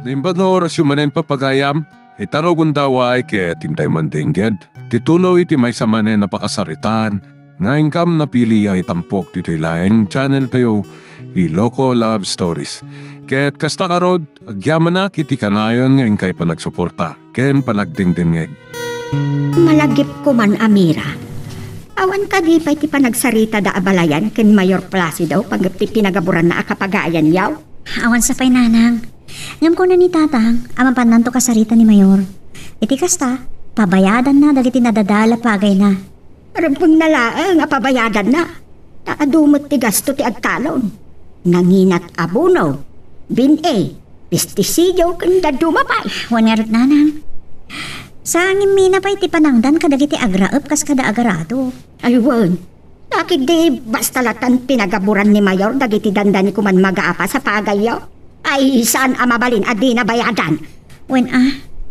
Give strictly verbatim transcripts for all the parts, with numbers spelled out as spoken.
Imbag nga orasyo manen, papagayam, ita rugonda, ket intay mandengngeg ti tuloy ti maysa manen a pakasaritaan nga inkam napili a itampok ditoy laeng channel tayo, Iloko Love Stories. Ket kasta ngarud, agyamanak iti kanayon nga inkay panagsuporta ken panagdengdengngeg. Malagipko man a Mira. Awan kadi pay ti panagsaritada a balayan ken Mayor Placido panggep ti pinagaburanna a kapagayanyo? Awan sa pay, nanang. Ngem kuna ni tatang a mapannanto kasarita ni Mayor. Iti kasta, pabayadanna dagiti nadadael a pagayna. Rumbengna laeng a pabayadanna. Ta adu met ti gasto ti agtalon. Nanginat abono, bin-i, pestisidio, ken dadduma pay. Wen ngarud, nanang. Sa ngimmina pay ti panangdan kadagiti agraep kas kada agarado. Ay, wen. Nakit di basta latan pinagaburan ni Mayor dagiti dandani koman magapas a pagayyo? Ay, saan a mabalin a dina bayadan? Wen a,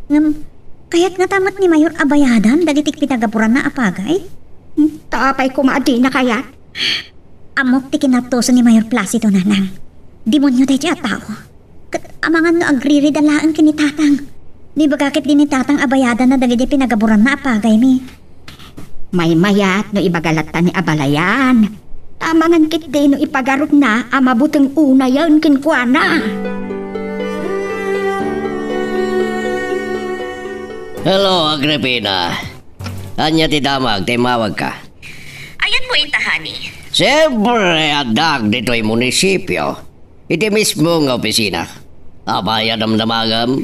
ngem, kayat ngata met ni Mayor a bayadan dagiti pinagaburanna a pagay? Hmm, ta apay koma a dina kayat? Ammok ti kinaptuso ni Mayor Placido, nanang. Demonio daytoy a tao. Ket amangan no agririda laeng ken ni tatang. No ibaga ketdi ni tatang a bayadanna dagiti pinagaburanna a pagaymi. Maymayat no ibaga latta ni a balayan. Amangan ketdi no ipagarupna a mabuteng unayen kenkuana. Hello, Agripina. Ania ti damag ta immawagka? Ayanmo ita, honey? Siempre, addaak ditoy munisipio. Iti mismo nga opisina. Apay a damdamagam?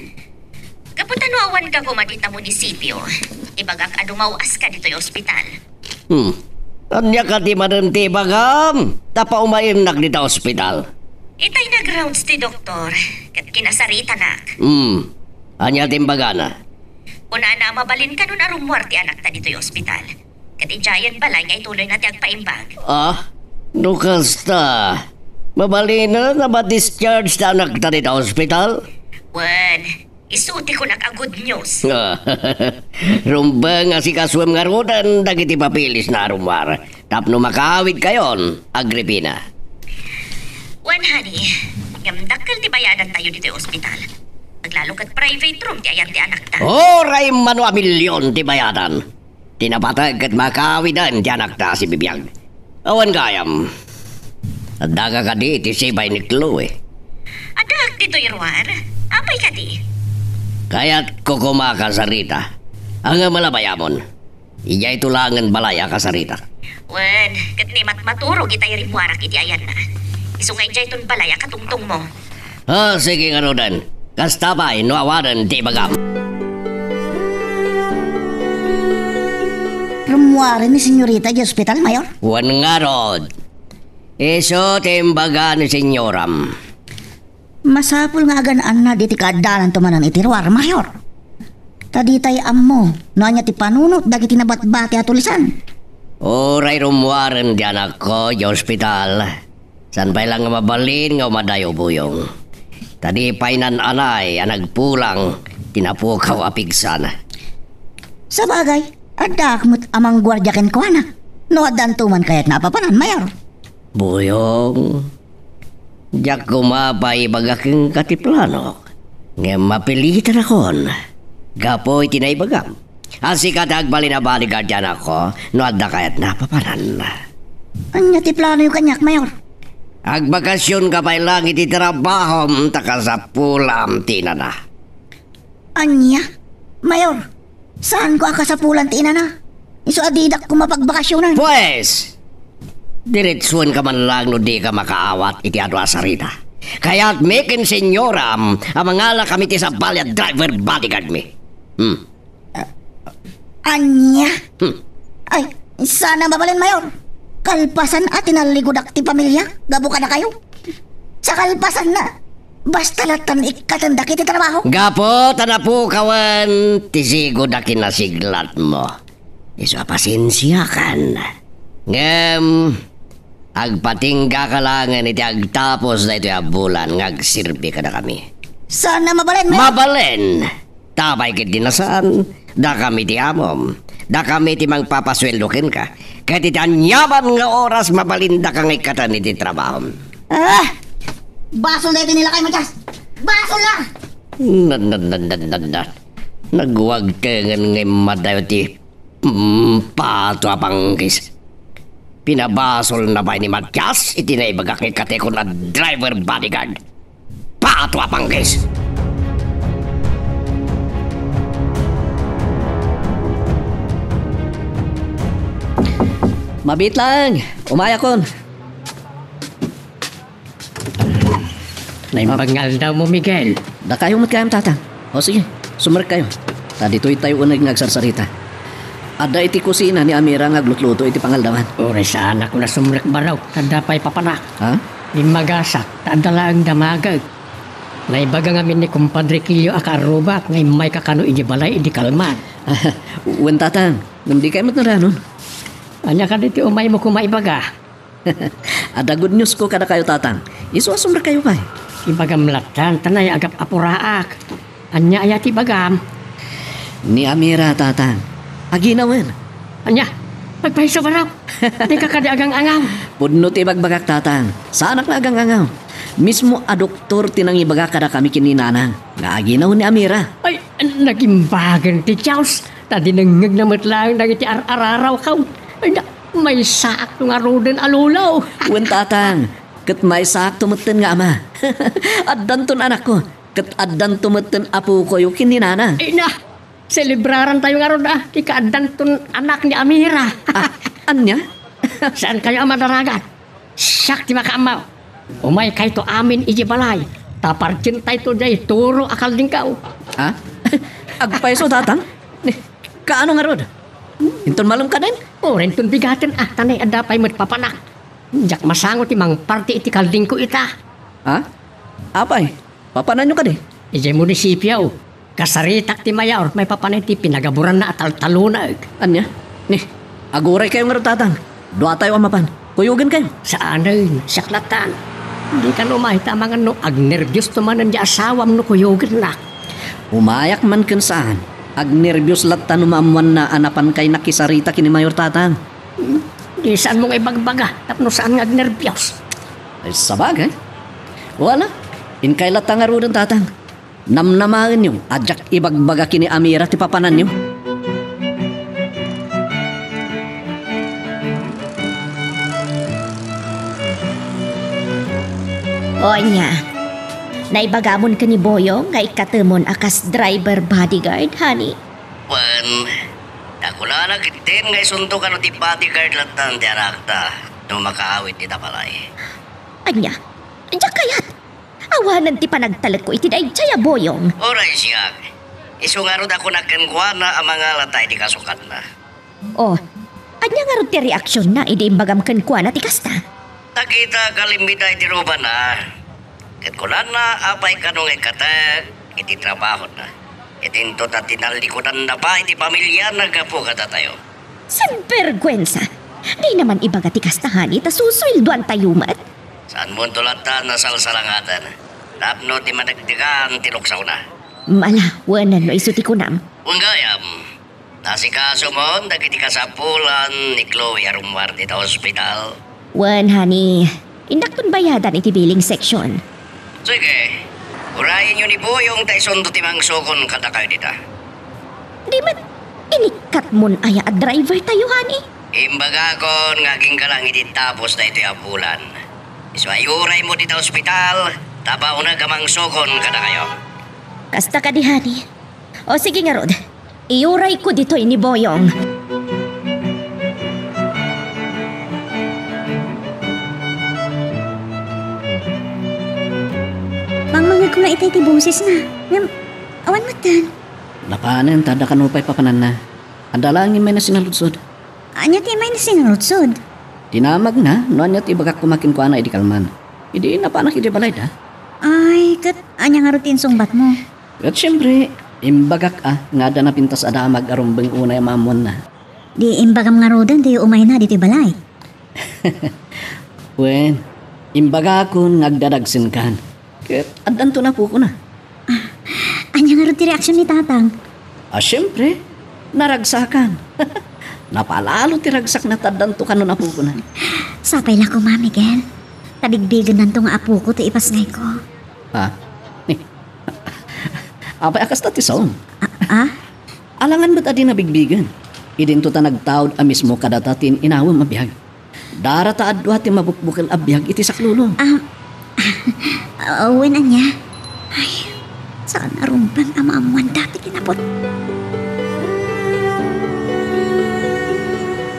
Gapu ta no awanka koma dita munisipio, ibagak a dumaw-aska ditoy ospital. Hmm. Ania kadi manen ti ibagam? Ta paumayennak dita ospital. Itay nag-rounds ti doktor, ket kinasaritanak. Hmm. Ania ti imbagana? Kunana a mabalin kanon a rummuar ti anakta ditoy ospital. Ket idiayen balay nga ituloyna ti agpaimbag. Ah? No kasta, mabalinen a ma-discharge ti anakta dita ospital? Wen, isu ti kunak a good news. Rumbeng a sikasuem ngaruden dagiti papilisna a rummuar tapno makaawidkayon, Agripina. Wen, honey, ngem dakkel ti bayadantayo ditoy ospital. Aglalo ket private room ti ayan ti anakta. Uray mano a milion ti bayadan. Ti napateg ket makaawiden ti anakta a sibibiag. Awan gayam. Addaka kadi iti sipay ni Chloe? Addaak ditoy ruar. Apay kadi? Kayatko koma a kasarita. Ania a labayamon? Idiayto laengen balay a kasaritak. Wen, ket ni matmaturog itay rimmuarak iti ayanna. Isu nga idiayton balay a katungtongmo. Ah, sige ngaruden. Kasta pay no awanen ti ibagam. Rummuaren ni senyorita idiay ospital, Mayor? Wen ngarud. Isu ti imbaga ni senyoram. Masapul nga agan-annad iti kaaddananto manen iti ruar, Mayor. Ta ditay ammo no ania ti panunot dagiti nabatbati a tulisan. Uray rummuaren ti anakko idiay ospital. Saan pay la nga mabalin nga umadayo, Buyong. Ta di pay naan-anay a nagpulang ti napukaw a pigsana. Sabagay, addaak met a mangguardia kenkuana. No addanto man kayatna a papanan, Mayor. Buyong, diak koma pay ibaga kenka ti planok, ngem mapilitanakon gapu iti naibagam a sika ti agbalin a bodyguard ti anakko no adda kayatna a papanan. Ania ti planoyo kaniak, Mayor? Agbakasionka pay laeng iti trabahom ta kasapulam ti inana. Ania? Mayor, saanko a kasapulan ti inana? Isu a didak koma pagbakasionan. Pues, diretsuenka man laeng no dika makaawat iti adu a sarita. Kayatmi ken senyoram a mangalakami ti sabali a driver bodyguardmi. Hmm. Ania? Hmm. Ay, saan a mabalin, Mayor. Kalpasan a tinalligodak ti pamiliak gapu kadakayo. Sa kalpasanna, basta lattan ikkatendak iti trabaho. Gapu ta napukawen ti sigud a kinasiglatmo. Isu a pasensiakan. Ngem, agpatinggaka laengen iti agtapos daytoy a bulan nga agserbi kadakami. Saan a mabalin, Mayor. Mabalin! Ta apay ketdi a saan, dakami ti amom, dakami ti mangpapasueldo kenka, ket iti aniaman nga oras mabalindaka nga ikkaten iti trabahom. Ah! Basol daytoy ni lakay, Matias! Basol la! Nan, nan, nan, nan, nan, nan. Nagwagtengen nga immadayo ti, mm, pato a panggis. Pinabasolna pay ni Matias iti naibagak nga ikatekon a driver bodyguard. Pato a panggis! Mabiit laeng, umayakon. Naimbag nga aldawmo, Miguel. Dakayo met kayam, Tatang. O sige, sumrekkayo. Ta ditoytayo uneg nga agsarsarita. Adda iti kusina ni Amira nga aglutluto iti pangaldawan. Uray saanakon a sumrek, Barok, ta adda pay papanak. Ha? Immagasak, ta adda laeng damagek. Naibaga ngamin ni Kumpadre Kilio a kaarrubak nga immayka kano idiay balay idi kalman. Wen, Tatang, ngem dikay met naranon. Ania kadi ti umaymo koma ibaga? Adda good news ko kadakayo, Tatang. Isu a sumrekkayo pay. Ibagam lattan, ta nayaat a puraak. Ania aya ti ibagam? Ni Amira, Tatang. Aginawen. Ania? Agpayso, Barok. Dika kadi agang-angaw. Pudno ti ibagbagak, Tatang. Saanak nga agang-angaw. Mismo a doktor ti nangibaga kadakami ken ni Nanang nga aginaw ni Amira. Ay, nagimbagan ti Dios. Ta dinengngegna met laeng dagiti ar-ararawko. Ay, na, maysaakto ngaruden a lolo. Wen, Tatang, ket maysaakto metten nga ama. Addanton anakko, ket addanto metten apokoyo ken ni Nanang. Ay, na, selebrarantayo ngarud, a, ti kaaddanton anak ni Amira. Ah, ania? Saankayo a madaragat? Siak ti makaammo. Umaykayto amin idiay balay, ta pardientayto diay turo a kaldingko. Ha? Agpayso, Tatang? Ni, kaano ngarud? Inton malem kaden? Uray inton bigaten, a, ta nay adda pay met papanak. Diak masango ti mangparti iti kaldingko ita. Ha? Apay, papananyo kadi? Idiay munisipio, kasaritak ti mayor, maipapan iti pinagaburanna a taltalonaek. Ania? Ni, aguraykayo ngarud, Tatang. Duatayo a mapan. Kuyogenkayo. Saanen, siak lattan. Dikan umay ta amangan no agnerbiosto manen ti asawam no kuyogennak. Umayak man ken saan, agnerbios lattan no maammoanna a napankay nakisarita ken ni Mayor, Tatang. Hmm, di saanmo nga ibagbaga tapno saan nga agnerbios. Ay, sabagay. Wala, inkay latta ngaruden, Tatang. Namnamaenyo a diak ibagbaga ken ni Amira ti papananyo. O ania, naibagamon ken ni Boyong nga ikkatemon a kas driver bodyguard, honey? Wen, ta kunana ketdin nga isunto kano ti bodyguard lattan ti anakta no makaawid dita balay. Ania? Diak kayat! Awanen ti panagtalekko iti daydiay a Boyong. Uray siak, isu ngarud a kunak kenkuana a mangalata iti kasukatna. O, ania ngarud ti reaksionna idi imbagam kenkuana ti kasta? Nakita a kalimbida iti rubana, ket kunana, apay kano nga ikkatek iti trabahona, ket inton ta tinallikudanna pay ti pamiliana gapu kadatayo. Sinberguensa! Dina man ibaga ti kasta, honey, ta susueldoantayo met. Saanmonto lattan a salsalangaten tapno ti madagdagan ti luksawna. Mala, wenen no isu ti kunam. Wen gayam, naasikasomon dagiti kasapulan ni Chloe a rummuar dita ospital? Wen, honey. Indakton bayadan iti billing section. Sige, urayenyo ni Boyong ta isunto ti mangsukon kadakayo dita. Di met inikkatmon aya a drivertayo, honey? Imbagakon nga agingga lang idi tapos daytoy a bulan. Isu a iuraymo dita ospital, ta baoneg a mangsukon kadakayo. Kasta kadi, honey? O sige ngarud, iurayko ditoy ni Boyong. Mangmangegko nga itay ti bosesna. Ngem, awan metten. Napanen, ta adda kano pay papananna. Adda laeng immayna sinaludsod. Ania ti immayna sinaludsod? Dinamagna no ania ti ibagak koma kenkuana idi kalman. Idi napanak idiay balayda. Ay, ket ania ngarud ti insungbatmo? Ket siempre, imbagak a nga adda napintas a damag a rumbeng unay a maammoanna. Di imbagam ngaruden ti umayna ditoy balay. Wen, imbagakon nga agdadagsenkan. Ket addanto napukona. Ah, ania ngarud ti reaksion ni Tatang? Ah, siempre, naragsakan. Napalalo ti ragsakna ta addanto kano napukona. Sapay la koma, Miguel. Ta bigbigennanto nga apoko ti ipasngayko. Ha? Ni, Apay a kasta ti saom? Ah? Alangan met a di nabigbigen. Idinto ta nagtaud a mismo kadata ti in-inawem a biag. Dara ta adu ti mabukbukel a biag iti saklolo. Ah, ah, wen ania? Ay, saan a rumbeng a maammuan dapit ti napot.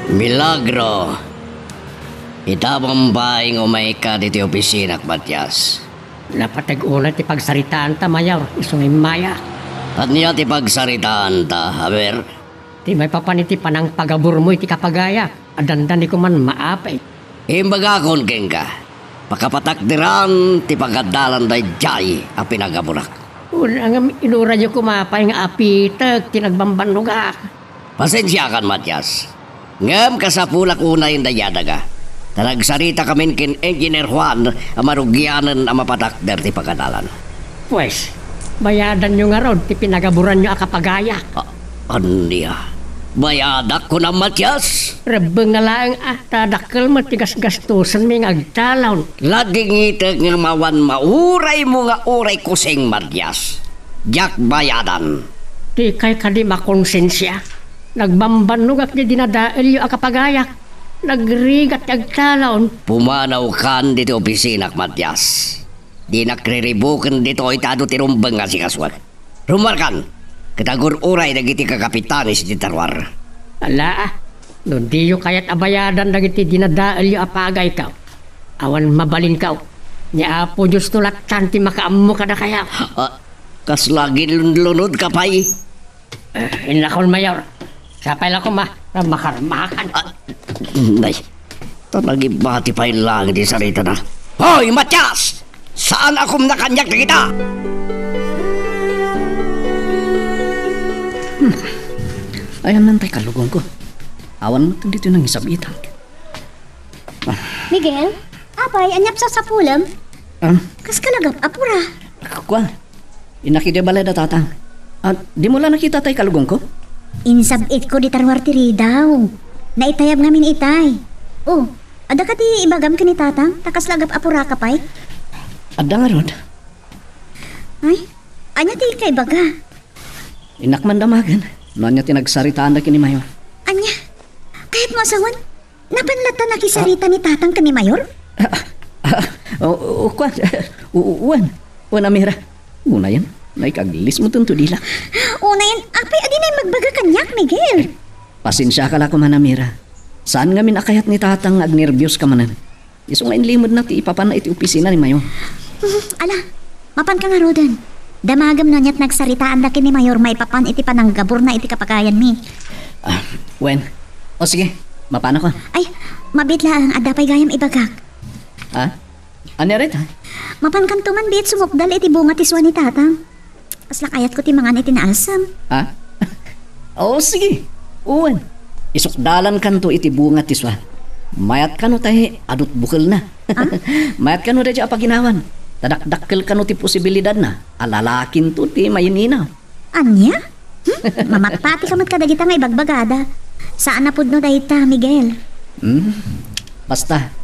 Milagro! Ita bambay nga umayka ditoy opisinak, Matias. Napateg unay ti pagsaritaanta, Mayor, isu nga immaya. Ania ti pagsaritaanta, a wer? Ti maipapan iti panangpagaburmo iti kapagayak, a dandani koman maapay. Imbagakon kenka, pakapatakderan ti pagadalan daydiay a pinagaburak. Una ngem inurayyo koma pay nga apitek ti nagbambannogak. Pasensiakan, Matias. Ngem kasapulak unayen daydiay a daga. Ta nagsaritakamin ken Engineer Juan a marugianen a mapatakder ti pagadalan. Pues, bayadanyo ngarud ti pinagaburanyo a kapagayak. A-, ania? Bayadak, kunam, Matias? Rebbeng nga laeng a, ta dakkel met ti gasgastosenmi nga agtalon. Ladingitek nga awan mauraymo nga uray kusing, Matias. Diak bayadan. Dikay kadi makonsensia? Nagbambannogak ti dinadaelyo a kapagayak. Nagrigat ti agtalon. Pumanawkan ditoy opisinak, Matias. Dinak riribuken ditoy ta adu ti rumbeng nga sikasuak. Rummuarkan, ket agur-uray dagiti kakapitanes iti taruar. Ala, no diyo kayat a bayadan dagiti dinadaelyo a pagayko, awan mabalinko. Ni Apo Dios no lattan ti makaammo kadakayo. Ah, kasla agilunlunodka pay? Eh, innakon, Mayor. Sapay la koma, ta makarmakan. Ah, nay, ta nagibati pay lang iti saritana. Hoy, Matias! Saan a kumna kaniak dagita? Hmm. Ayan lang tay kalugong ko. Awan mo dito nang isab-itak. Miguel, apay, ania ti sapsapulem? Ah? Kas kalagap, apura. Kua, innak idiay balay da tatang. Ah, dimo la nakita tay kalugong ko? Insab-itko di taruar ti ridaw. Naitayab ngamin itay. Oh, adda kadi ibagam ken ni tatang, ta kas kalagap, apuraka pay? Adda ngarud. Ay, ania ti kaibaga? Innak man damagen, no ania ti nagsaritaanda ken ni Mayor. Ania? Kayatmo a sawen? Napan latta nakisarita ni tatang ken ni Mayor? Ah, ah, ah, o, o, kuan, u-, u-, uwan, uwan, Amira. Unayen, naikaglismo dento dila. Unayen, apay a dinay magbaga kaniak, Miguel? Pasensiaka la koma, Amira. Saan ngamin a kayat ni tatang nga agnerbios ka manen. Isu nga inlimedna ti ipapanna iti opisina ni Mayor. Hmm, ala, mapanka ngaruden. Damagem no aniat nagsaritaanda ken ni Mayor maipapan iti pananggaburna iti kapagayanmi. Ah, wen. O sige, mapanakon. Ay, mabiit laeng, adda pay gayam ibagak. Ha? Ania dayta? Mapankanto man biit sumukdal iti bunga ti sua ni tatang. Kasla kayatko ti mangan iti naelsem. Ha? O, sige. Uwan. Isukdalankanto iti bunga ti sua. Mayat kano tay adut bukelna. Ah? Mayat kano daydiay a paginawan. Ta dakdakkel kano ti posibilidadna a lalakinto ti main-inaw. Ania? Hmm? Mamattatika met kadagita nga ibagbagada. Saan a pudno dayta, Miguel. Hmm? Basta,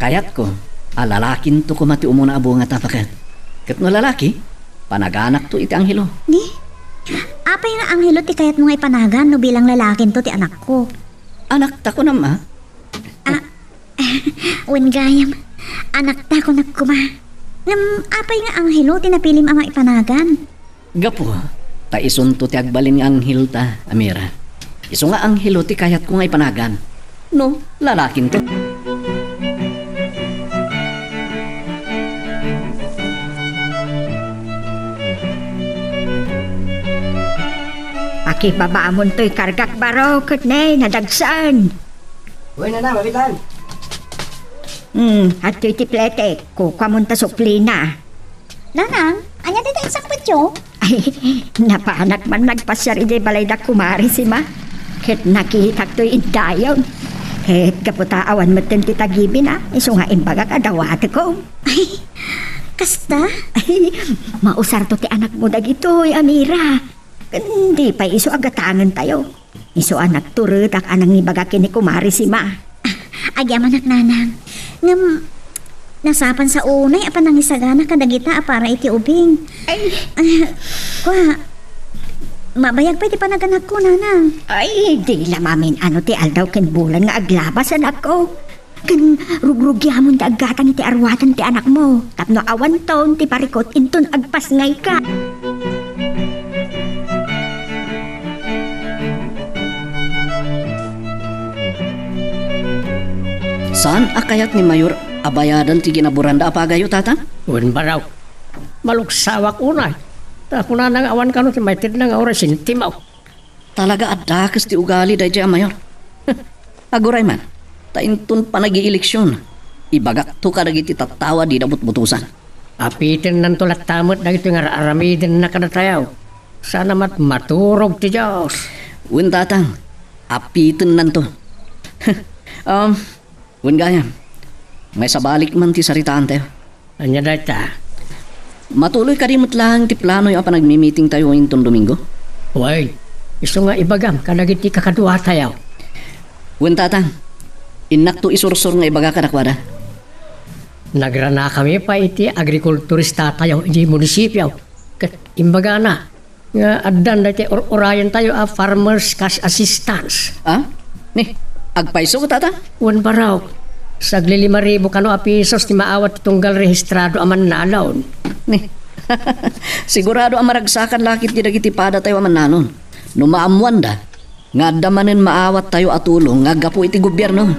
kayatko a lalakinto koma ti umuna a bungata, baket. Ket no lalaki, panaganakto iti anghelo. Ni? Apay nga anghelo ti kayatmo nga ipanagan no bilang lalakinto ti anakko? Anakta, kunam a? Ah, wen gayam, anakta kunak koma. Ngem apay nga anghelo ti napilim a maipanagan? Gapu ta isunto ti agbalin nga anghelta, Amira. Isu nga anghelo ti kayatko nga ipanagan. No, lalakinto. Pakibabamon toy kargak, baro, ket ne, nadagsen. Uy, nana, mabitan. Hmm, adtoy ti pletek. Kukuamon ta suplina. Nanang, ania dayta insakbetyo? Ay, napanak man nagpasiar idiay balay da Kumare Sima. Ket nakitak toy indayon. Ket gapu ta awan metten ti tagibina, isu nga imbagak a dawatekom. Ay, kasta? Ay, mausarto ti anakmo dagitoy, Amira. Ken di pay isu a gatangentayo. Isu a nagturedak a nangibaga ken ni Kumare Sima. Ah, agyamanak, Nanang. Ngem, Nasapan sa unay a panangisagana kadagita a para iti ubing. Ay. Ah, kua, mabayag pay ti panaganakko, nanang. Ay, di la mamin-ano ti aldaw ken bulan nga aglabas, anakko. Ken rugrugiamon ti aggatang iti aruatan ti anakmo, tapno awanton ti parikut inton agpasngayka. Saan a kayat ni Mayor a bayadan ti ginaburanda a pagayo, Tatang? Wen, baraw. Malugsawak unay. Ta kunana nga awan kano ti maitedna nga uray sentimo. Talaga a dakes ti ugali daydiay a Mayor. Aguray man, ta inton panagieleksion, ibagakto kadagiti tattao a dida butbutosan. Apitennanto latta met dagitoy nga ar-aramidenna kadatayo. Sana met maturog ti Dios. Wen, Tatang, apitennanto. Um, wen gayam, maisabalik man ti saritaantayo. Ania dayta? Matuloy kadi met laeng ti planoyo a panagmimitingtayo inton Domingo? Wen, isu nga ibagam kadagiti kakaduatayo. Wen, Tatang, innakto isursor nga ibaga kadakuada. Nagranakami pay iti agrikulturistatayo iti munisipio, ket imbagana nga addan daytoy ur-urayentayo a farmers cash assistance. Ah? Ni, agpayso, Tatang? Wen, baraw. Saglilima ribu kano a pisos ti maawat ti tunggal rehistrado a mannalon. Ni, sigurado a maragsakan la ketdi dagiti padatayo a mannalon no maammoanda nga adda manen maawattayo a tulong nga aggapu iti gobierno.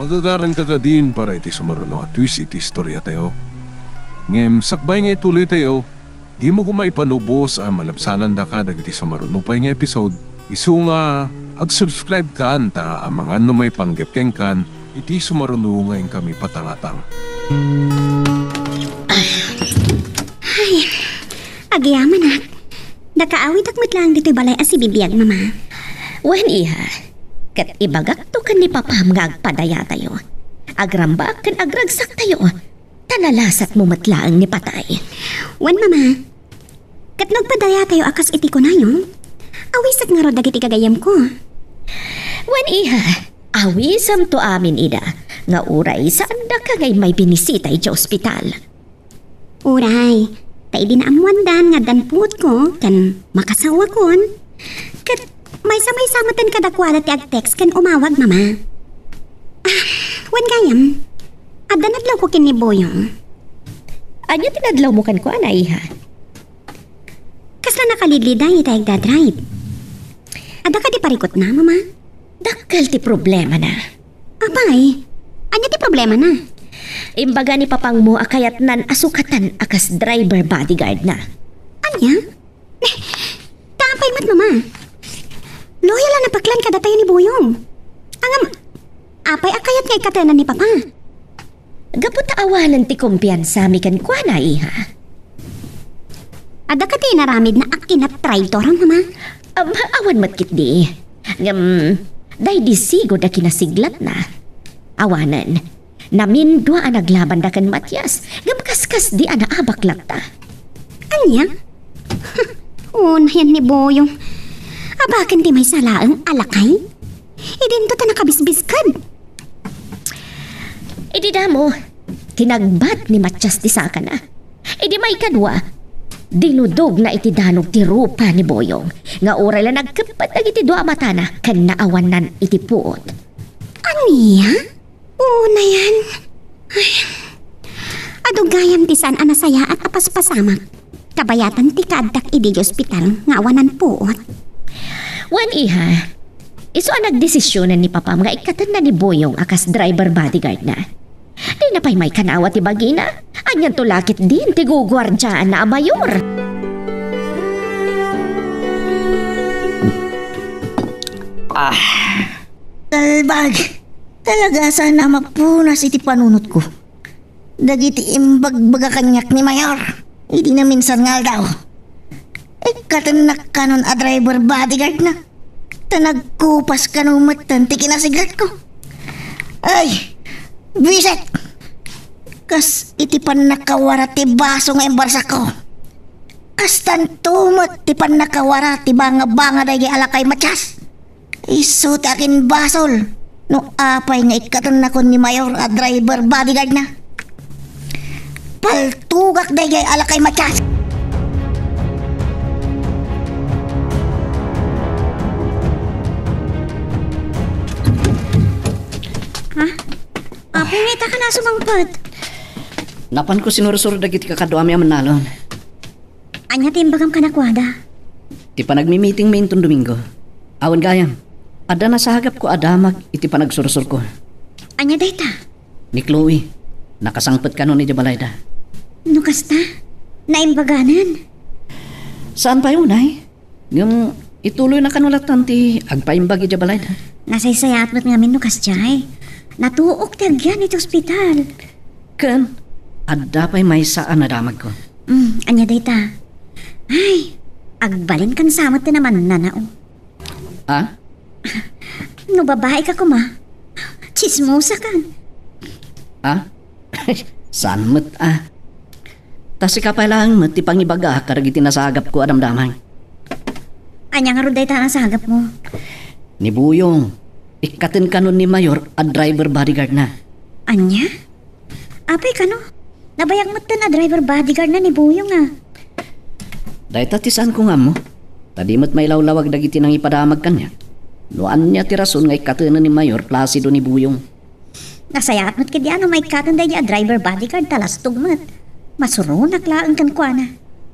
Magagaranka kadin para iti sumaruno a twist iti istoriatayo. Ngem sakbay nga ituloytayo, dimo koma ipanubos a malabsanandaka dagiti sumaruno pay nga episode. Isu nga ag-subscribekan ta amangan no maipanggep kenkan iti sumaruno nga inkami patangatang. Ay, agyamanak. Nakaawidek met laeng ditoy balay a sibibiag, Mama. Wen, iha. Ket ibagakto ken ni Papam nga agpadayatayo. Agrambak ken agragsaktayo. Ta nalasatmo met laeng ni patay. Wen, Mama. Ket no agpadayatayo a kas iti kunayo, awisek ngarud dagiti gagayyemko. Wen, iha, awisemto amin ida, nga uray saandaka nga immay binisita iti ospital. Uray, ta idi naammoandan nga addan puotko ken makasawakon, ket maysa-maysa metten kadakuada ti ag-text ken umawag, Mama. Ah, wen gayam, adda nadlawko ken ni Boyong. Ania ti nadlawmo kenkuana, iha? Kasla nakalidliday iti agdadrive. Adda kadi parikutna, Mama? Dakkel ti problemana. Apay, ania ti problemana? Imbaga ni papangmo a kayatnan a sukatan a kas driver bodyguardna. Ania? Apay met, Mama? Loyal a napaklan kadatayo ni Boyong. Ngem, apay a kayat nga ikkatenan ni Papa? Gapu ta awanen ti kumpiansami kenkuana, iha. Adda kadi inaramidna a kinatraitor, Mama? Am, awan met ketdi. Ngem, daydi sigud a kinasiglatna. Awanen, namindua a naglabanda ken Matias, ngem kaskasdi a naabak latta. Ania? Unayen ni Boyong. Abaken ti maysa laeng a lakay? Idinto ta nakabisbisked. Idi damo, tinagbat ni Matias ti sakana. Idi maikadua, dinudogna iti danug ti rupa ni Boyong nga uray la nagkeppet dagiti dua a matana ken naawannan iti puot. Ania? Unayen. Ay. Adu gayam ti saan a nasayaat a paspasamak. Kabayatan ti kaaddak idi ospital nga awanan puot. Wen, iha, isu a nagdesisionen ni papam nga ikkatenna ni Boyong a kas driver bodyguardna. Dina pay maikanawa ti bagina. Anianto la ketdin ti guguardiaanna a mayor? Ah, kalbag! Talaga sana a mapunas iti panunotko dagiti imbagbaga kaniak ni Mayor idi naminsan nga aldaw. Ikkatennak kanon a driver bodyguardna, ta nagkupas kano metten ti kinasiglatko. Ay, buisit! Kas iti pannakawara ti baso nga imbarsakko, kastanto met ti pannakawara ti bangabanga daydi a lakay Matias. Isu ti akin basol. No apay nga ikkatennakon ni Mayor a driver bodyguard na. Paltugak dayjay a lakay Matias. Ha? Apay nga ita ka nasumangpet? Napanko sinursuro dagiti kakaduami a mannalon. Ania ti imbagam kadakuada? Ti panagmimitingmi inton Domingo. Awan gayam. Adda nasagapko a damag iti panagsursurko. Ania dayta? Ni Chloe. Nakasangpet kanon idiay balayda. No kasta, naimbaganen? Saan pay unay? Ngem ituloyna kano latta ti agpaimbag idiay balayda. Nasaysayaat met ngamin no kasdiay. Natuok ti agyan iti ospital. Ken, adda pay maysa a nadamagko. Mm, ania dayta? Ay, agbalinkan sa met ti namannanao. Ah? No babaika koma, tsismosakan. Ah? Saan met a? Ta sika pay laeng met ti pangibagak kadagiti nasagapko a damdamag. Ania ngarud dayta a nasagapmo? Ni Buyong, ikkaten kanon ni Mayor a driver bodyguard na. Ania? Apay kano? Nabayag metten a driver bodyguard na ni Buyong a. Dayta ti saanko nga ammo. Ta di met mailawlawag dagiti nangipadamag kaniak. No ania ti rason nga ikkatenen ni Mayor Placido ni Buyong. Nasayaat met ketdi a no maikkaten daydi a driver bodyguard ta lastog met. Masuronak laeng kenkuana.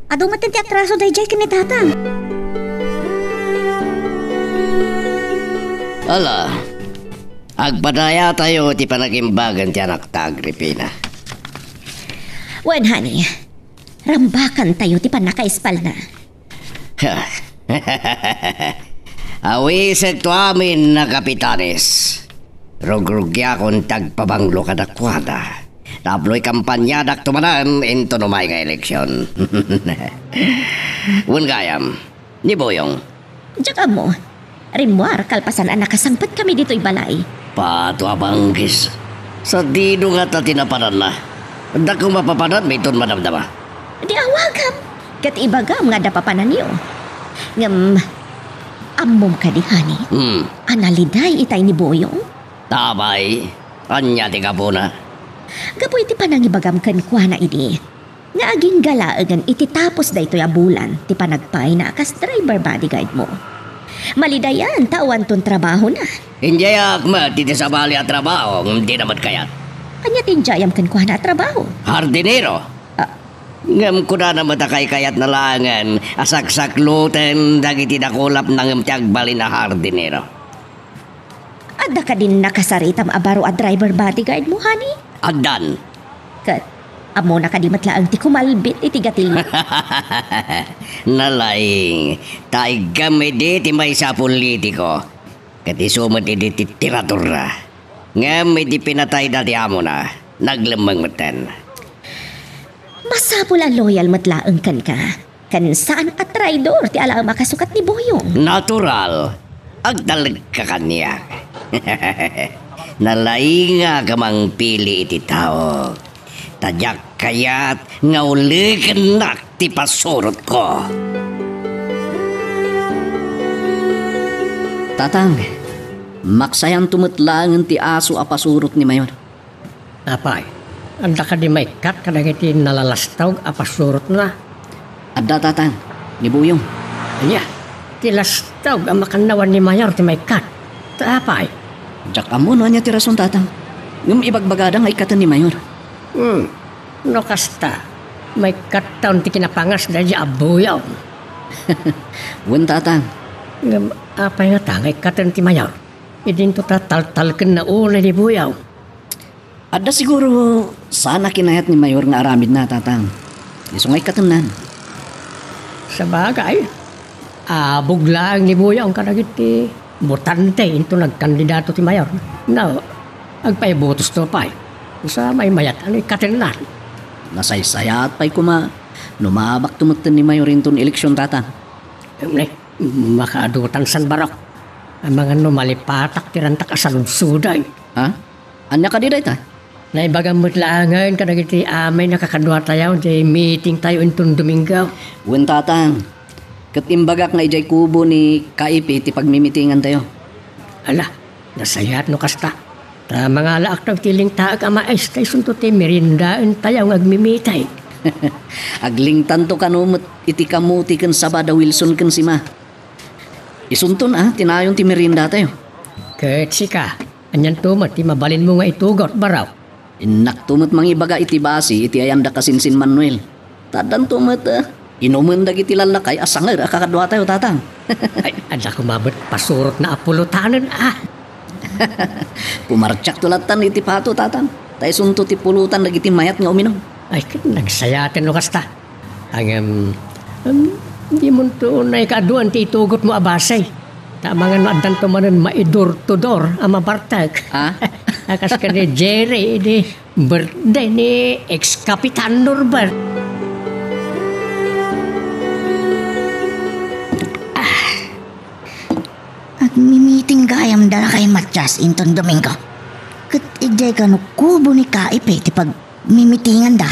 Adu met ti atraso daydiay ken ni Tatang. Ala, agpadayatayo ti panagimbagan ti anakta, Agripina. Wen, honey, rambakantayo ti pannakaispalna. Awisekto amin a kapitanes. Rugrugiakon ti agpabanglo kadakuada. Tapno ikampaniadak to manen inton umay nga eleksion. Wen gayam, ni Buyong. Diak ammo. Rimmuar kalpasan a nakasangpetkami ditoy balay. Pato a banggis. Sadino ngata ti napananna? Adda koma papananmi ton madamdama? Di awagam, ket ibagam nga adda papananyo. Ngem, ammom kadi, honey, Hmm. a naliday itay ni Buyong? Apay, ania ti gapuna? Gapu iti panangibagam kenkuana idi, nga agingga laengen iti tapos daytoy a bulan ti panagpaayna a kas driver bodyguard mo. Malidayan ta awanton trabahona. Indiayak met iti sabali a trabaho ngem dina met kayat. Ania ti indiayam kenkuana a trabaho? Hardinero. Ah. Ngem kunana met a kaykayatna laengen a saksakloten dagiti dakulapna ngem ti agbalin a hardinero. Adda kadin nakasaritam a baro a driver bodyguard mo, honey? Addan. Ket, ammona kadi met laeng ti kumalbit iti gatilyo? Nalaing, ta iggam idi ti maysa a politiko. Ket isu met idi ti tiradorra. Ngem idi pinatayda ti amona, naglemmeng metten. Masapul a loyal met laeng kenka. Ken saan a traidor ti alaem a kasukat ni Buyong. Natural. Agtalekka kaniak. Nalaingak a mangpili iti tao. Ta diak kayat nga ulekennak ti pasurotko. Tatang, maksayanto met laengen ti aso a pasurot ni Mayor. Apay, adda kadi maikkat kadagiti nalalastog a pasurotna? Adda, Tatang, ni Buyong. Ania, ti lastog a makannawan ni Mayor ti maikkat? Ta apay? Diak ammo no ania ti rason, Tatang. Ngem ibagbagada nga ikkaten ni Mayor. Hmm, no kasta, maikkattaon ti kinapangas daydi a Buyong. Wen, Tatang. Ngem apay ngata nga ikkaten ti Mayor? Idinto ta taltalkenna unay ni Buyong. Adda siguro saan a kinayat ni Mayor nga aramidna, Tatang. Isu nga ikkatennan. Sabagay, abog laeng ni Buyong kadagiti botante inton nagkandidato ti Mayor. No, agpaibotosto pay. Sa maymayat a no ikkatennan. Nasaysayaat pay koma no maabakto metten ni Mayor inton eleksion, Tatang. Em, ne, makaadutan san barok. Amangan no malipatak ti rantak a saludsoden. Ha? Ania kadi dayta? Naibagam met laengen kadagiti amin a kakaduatayo ti meetingtayo inton Domingo. Wen, Tatang. Ket imbagak nga idiay kubo ni Kaipi ti pagmimitingantayo. Ala, nasayaat no kasta. Ta mangalaaktayo iti lingtaek a mais, ta isunto ti meriendaentayo nga agmimiting. Aglingtanto kano met iti kamuti ken saba da Wilson ken Sima. Isunton a, ti nayon ti meriendatayo. Ket sika, anianto met ti mabalinmo nga itugot, baro? Innakto met mangibaga iti basi iti ayanna kasinsin Manuel. Ta addanto met, eh, inumen dagiti lallakay a sanger a kakaduatayo, Tatang. Ay, adda koma met pasurotna a pulotanen, a. Pumartiakto lattan iti pato, Tatang. Ta isunto ti pulotan dagiti mayat nga uminum. Ay, ket nagsayaaten no kasta. Ngem, em, dimonto unay kaaduan ti itugotmo a basi. Ta amangan no addanto manen maidur-tudor a mabartek. Ah? A kas ken ni Jerry, idi birthday ni ex-Kapitan Norbert. Agmimiting gayam da lakay Matias inton Domingo. Ket idiay kano kubo ni Kaipe ti pagmimitinganda.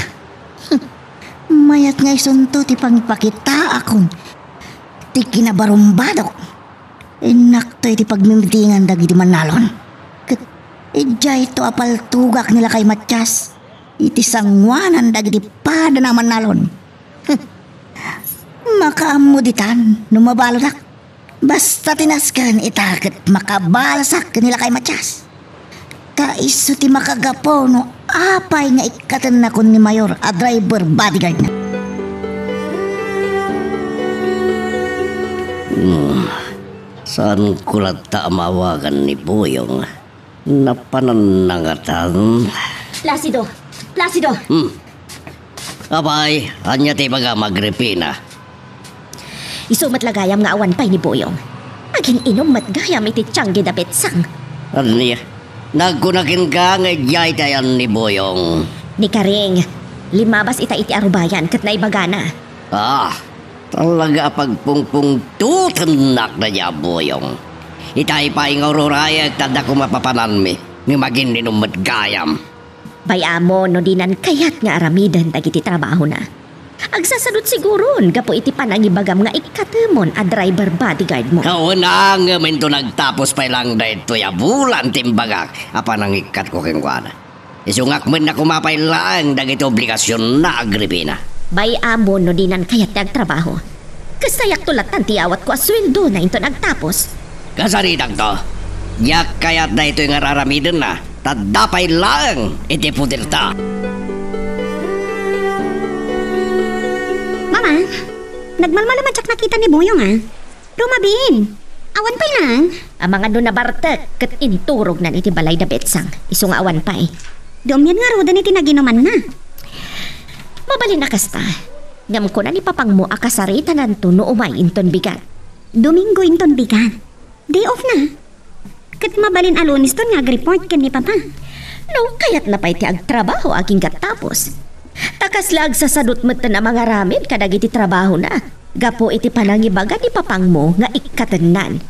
Mayat nga isunto ti pangipakitaakon ti kinabarumbadok. Innakto iti pagmimitingan dagiti mannalon. Ket idiayto a paltugak ni lakay Matias iti sanguanan dagiti padana a mannalon. Makaammo ditan no mabaludak. Basta ti nasken ita ket makabalusak ken ni lakay Matias. Ta isu ti makagapu no apay nga ikkatennakon ni Mayor a driver bodyguardna. Hmm, saanko latta a maawagan ni Boyong. Napanannangatan. Placido! Placido! Hmm. Apay, ania ti ibagam, Agripina? Isu met la gayam nga awan pay ni Boyong. Agin-inum met gayam iti tiangge da Betsang. Ania? Nagkuna kenka nga idiay ti ayan ni Boyong. Ni Karing, limmabas ita iti arubayan ket naibagana. Ah, talaga a pagpungpungtotennak dayta a Boyong. Itay pay nga ururayek ta adda koma papananmi, ngem agin-inum met gayam. Bay-am no dinan kayat nga aramiden dagiti trabahona. Agsasadut siguron gapu iti panangibagam nga ikkatemon a driver bodyguard mo. Kauna, ngem inton agtapos pay laeng daytoy a bulan ti imbagak a panangikkatko kenkuana. Isungak met na koma pay laeng dagiti obligasionna, Agripina. Bay-am no dinan kayat ti agtrabaho. Kastayakto lattan ti awatko a sueldona inton agtapos. Kasaritakto. Diak kayat daytoy nga raramidenna, ta adda pay laeng iti puderta. Mama, nagmalmalem a diak nakita ni Boyong, a. Rumabiin. Awan pay laeng. Amangan no nabartek ket inturognan iti balay da Betsang. Isu nga awan pay. Dummian ngaruden iti naginumanna. Mabalin a kasta. Ngem kuna ni papangmo a kasaritananto no umay inton bigat. Domingo inton bigat. Day off na. Ket mabalin a Luneston nga agreport ken ni Papa. No, kayatna pay ti agtrabaho agingga tapos. Ta kasla agsasadut metten a mangaramid kadagiti trabahona, gapu iti panangibaga ni papangmo nga ikkatennan.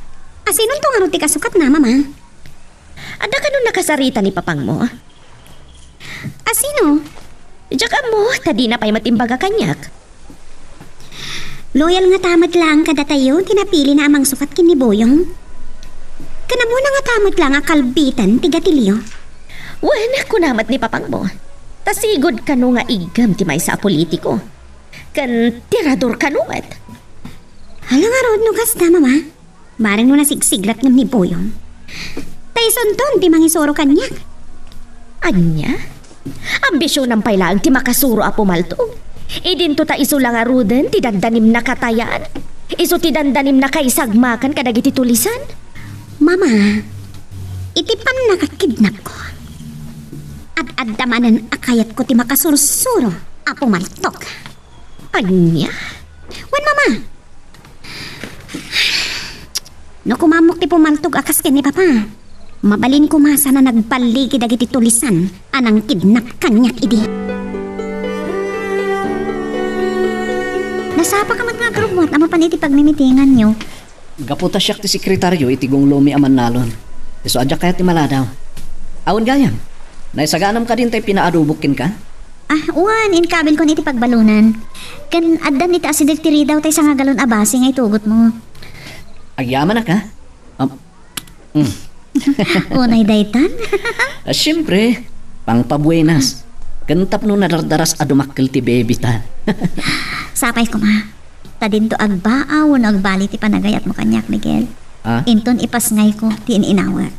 Asinonto ngarud ti kasukatna, Mama? Adda kanon nakasarita ni papangmo? Asino? Diak ammo, ta dina pay met imbaga kaniak. Loyal ngata met laeng kadatayo ti napilina a mangsukat ken ni Boyong. Ken ammona ngata met laeng a kalbitan ti gatilio. Wen, kuna met ni papangmo, ta sigud kano nga iggem ti maysa a politiko. Ken tirador kano met. Hala ngarud no kasta, Mama. Bareng no nasigsiglat ngem ni Boyong. Ta isunton ti mangisuro kaniak. Ania? Ambisionam pay laeng ti makasuro a pumaltog. Idinto ta isu la ngaruden ti dandanimna katayan. Isu ti dandanimna kaisagmakan kadagiti tulisan. Mama, iti pannakakidnapko, ad-adda manen a kayatko ti makasursuro a pumaltog. Ania? Wen, Mama, no kumammok ti pumaltog a kas ken ni Papa, mabalin koma sana nagballigi dagiti tulisan a nangkidnap kaniak idi. Nasapaka met nga agrummuat a mapan iti pagmimitinganyo. Gapu ta siak ti sekretario iti gunglomi a mannalon. Isu a diak kayat ti maladaw. Awan gayam, naisaganam kadi intay pinaadobok kenka? Ah, wen, inkabilkon iti pagbalonan. Ken addan iti asideg ti ridaw tay sangagalon a basi nga itugotmo. Agyamanak, a? Am, mm. Unay daytan? Ah, siempre, pangpabuenas. Ken tapno nadardaras a dumakkel ti baby ta. Sapay koma. Ta dinto agbaa wenno agbali ti panagayatmo kaniak, Miguel. Ah? Inton ipasngayko ti in-inawek.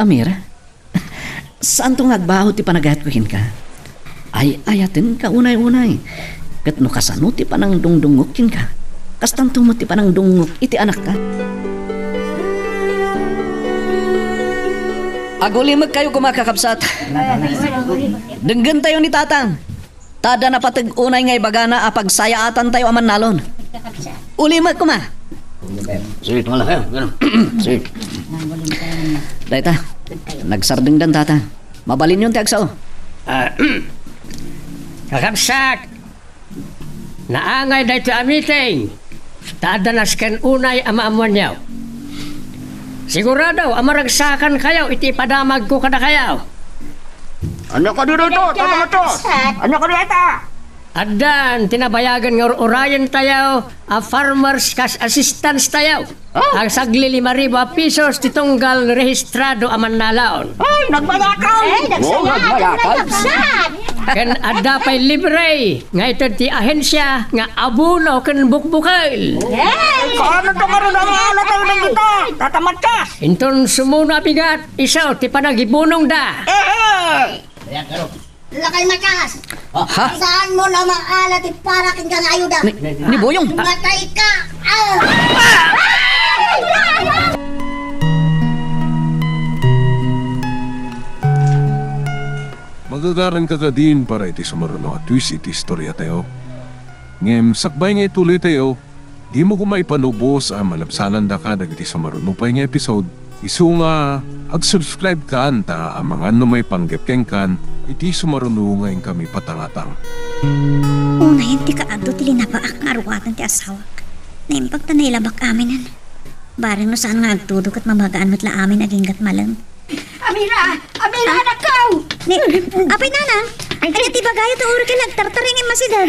Amira? Saanto nga agbao ti panagayatko kenka. Ay-ayatenka unay-unay. Ket no kasano ti panangdungdungngok kenka, kastanto met ti panangdungngok iti anakka. Agulimekkayo koma, kakabsat. Denggentayo ni Tatang. Ta adda napateg unay nga ibagana a pagsayaatantayo a mannalon. Ulimek koma. Sige, tumala kayo. Ganun. Sige. Dayta, nagsardengdan tata. Mabalinyon ti agsao. Ah, kakabsat, naangay daytoy a meeting. Ta adda nasken unay a maammoanyo. Sigurado a maragsakankayo iti ipadamagko kadakayo. Ania kadi dayta? Tata Matias! Ania kadi dayta? Addan ti nabayagen nga ur-urayentayo a farmers cash assistance tayo. Ah. Agsagli lima ribu a pisos ti tunggal rehistrado a mannalon. Ay, nagmayakay! Ay, nagsayaat, nagkabsat! Ken adda pay libre nga ited ti ahensia nga abono ken bukbukel. Yay! Kaano to ngarud a maala tayo dagita? Tata Matias! Inton sumuno a bigat, isu ti panagibunongda. Ehe! Lakay Matias! Ha? Saanmo a maala ti para kenka nga ayuda? Ni, ni Boyong? Matay ka! Ah! Magagaranka kadin para iti sumaruno a twist iti istoriatayo. Ngem sakbay nga ituloytayo, dimo koma ipanubos a malabsanandaka dagiti sumaruno pay nga episode. Isu nga, ag-subscribe kan ta amangan no maipanggep kenkan iti sumaruno nga inkami patangatang. Unayen ti kaadto ti linabaak nga aruatan ti asawak. Naimbag ta nailabak aminen. Bareng no saan nga agtudo ket mamagaan met la amin agingga't malem. Amira! Amira, anakko! Ni, apay, nanang? Ay, ania ti ibagayo ta uray ket agtartaring immasidan?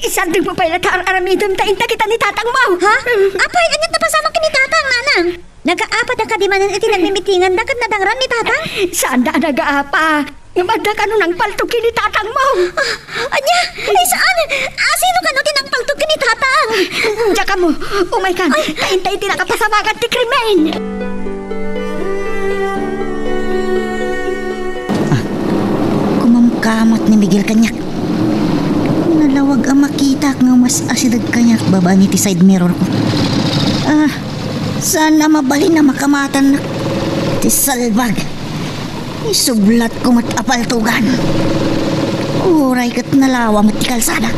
Isardengmo pay la ta ar-aramidem ta inta kita ni tatangmo. Ha? Apay, ania ti napasamak ken ni tatang, nanang? Nagaapa da kadi manen iti nagmimitinganda ket nadangran ni tatang? Saanda a nagaapa. Ngem adda kano nangpaltog ken ni tatangmo. Ah, ania? Ay, saan? Ah, sino kano ti nangpaltog ken ni tatang? Diak ammo, umaykan. Ay. Ta inta iti nakapasamagan ti krimen. Ah, kumamkamot ni Miguel kaniak. Nalawag a makitak nga umas-asideg kaniak babaen iti side mirror ko. Ah, saan a mabalin a makamatannak ti salbag. Isublatko met a paltogan. Uray ket nalawa met ti kalsada.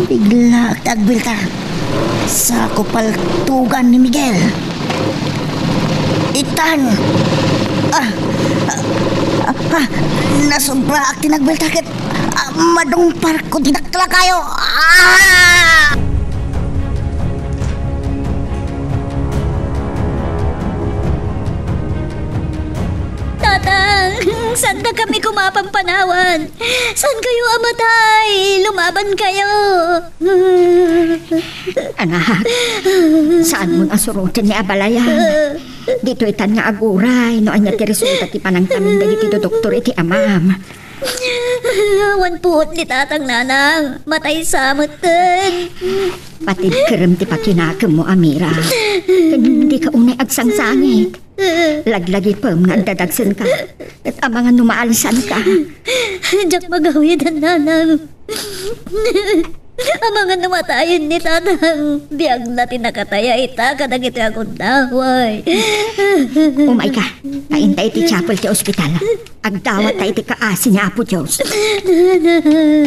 Biglaak ti agbilta. Sako paltogan ni Miguel. Itan! Ah! Ah! Ah! Nasubraak ti nagbilta ket, ah, madungparko ti daklakayo. Ah! Tatang, saanda kami koma a pampanawan? Saan kayo a matay? Lumaban kayo. Anak, saanmon a suroten ni abalayan. Ditoy tan nga aguray no ania ti resulta ti panangtamin dagiti doktor iti amam. Awan puot ni tatang, nanang. Matay sa metten. Patidkerem ti pakinakemmo, Amira. Ken dika unay agsangsangit. Laglagipem nga agdadagsenka. Ket amangan no maalisanka. Diak magawidan, nanang. Amangan no matayen ni tatang, biagna ti nakataya ita kadagiti agundaway. Umayka, ta inta iti chapel ti ospital. Agdawatta iti kaasi ni Apo Dios.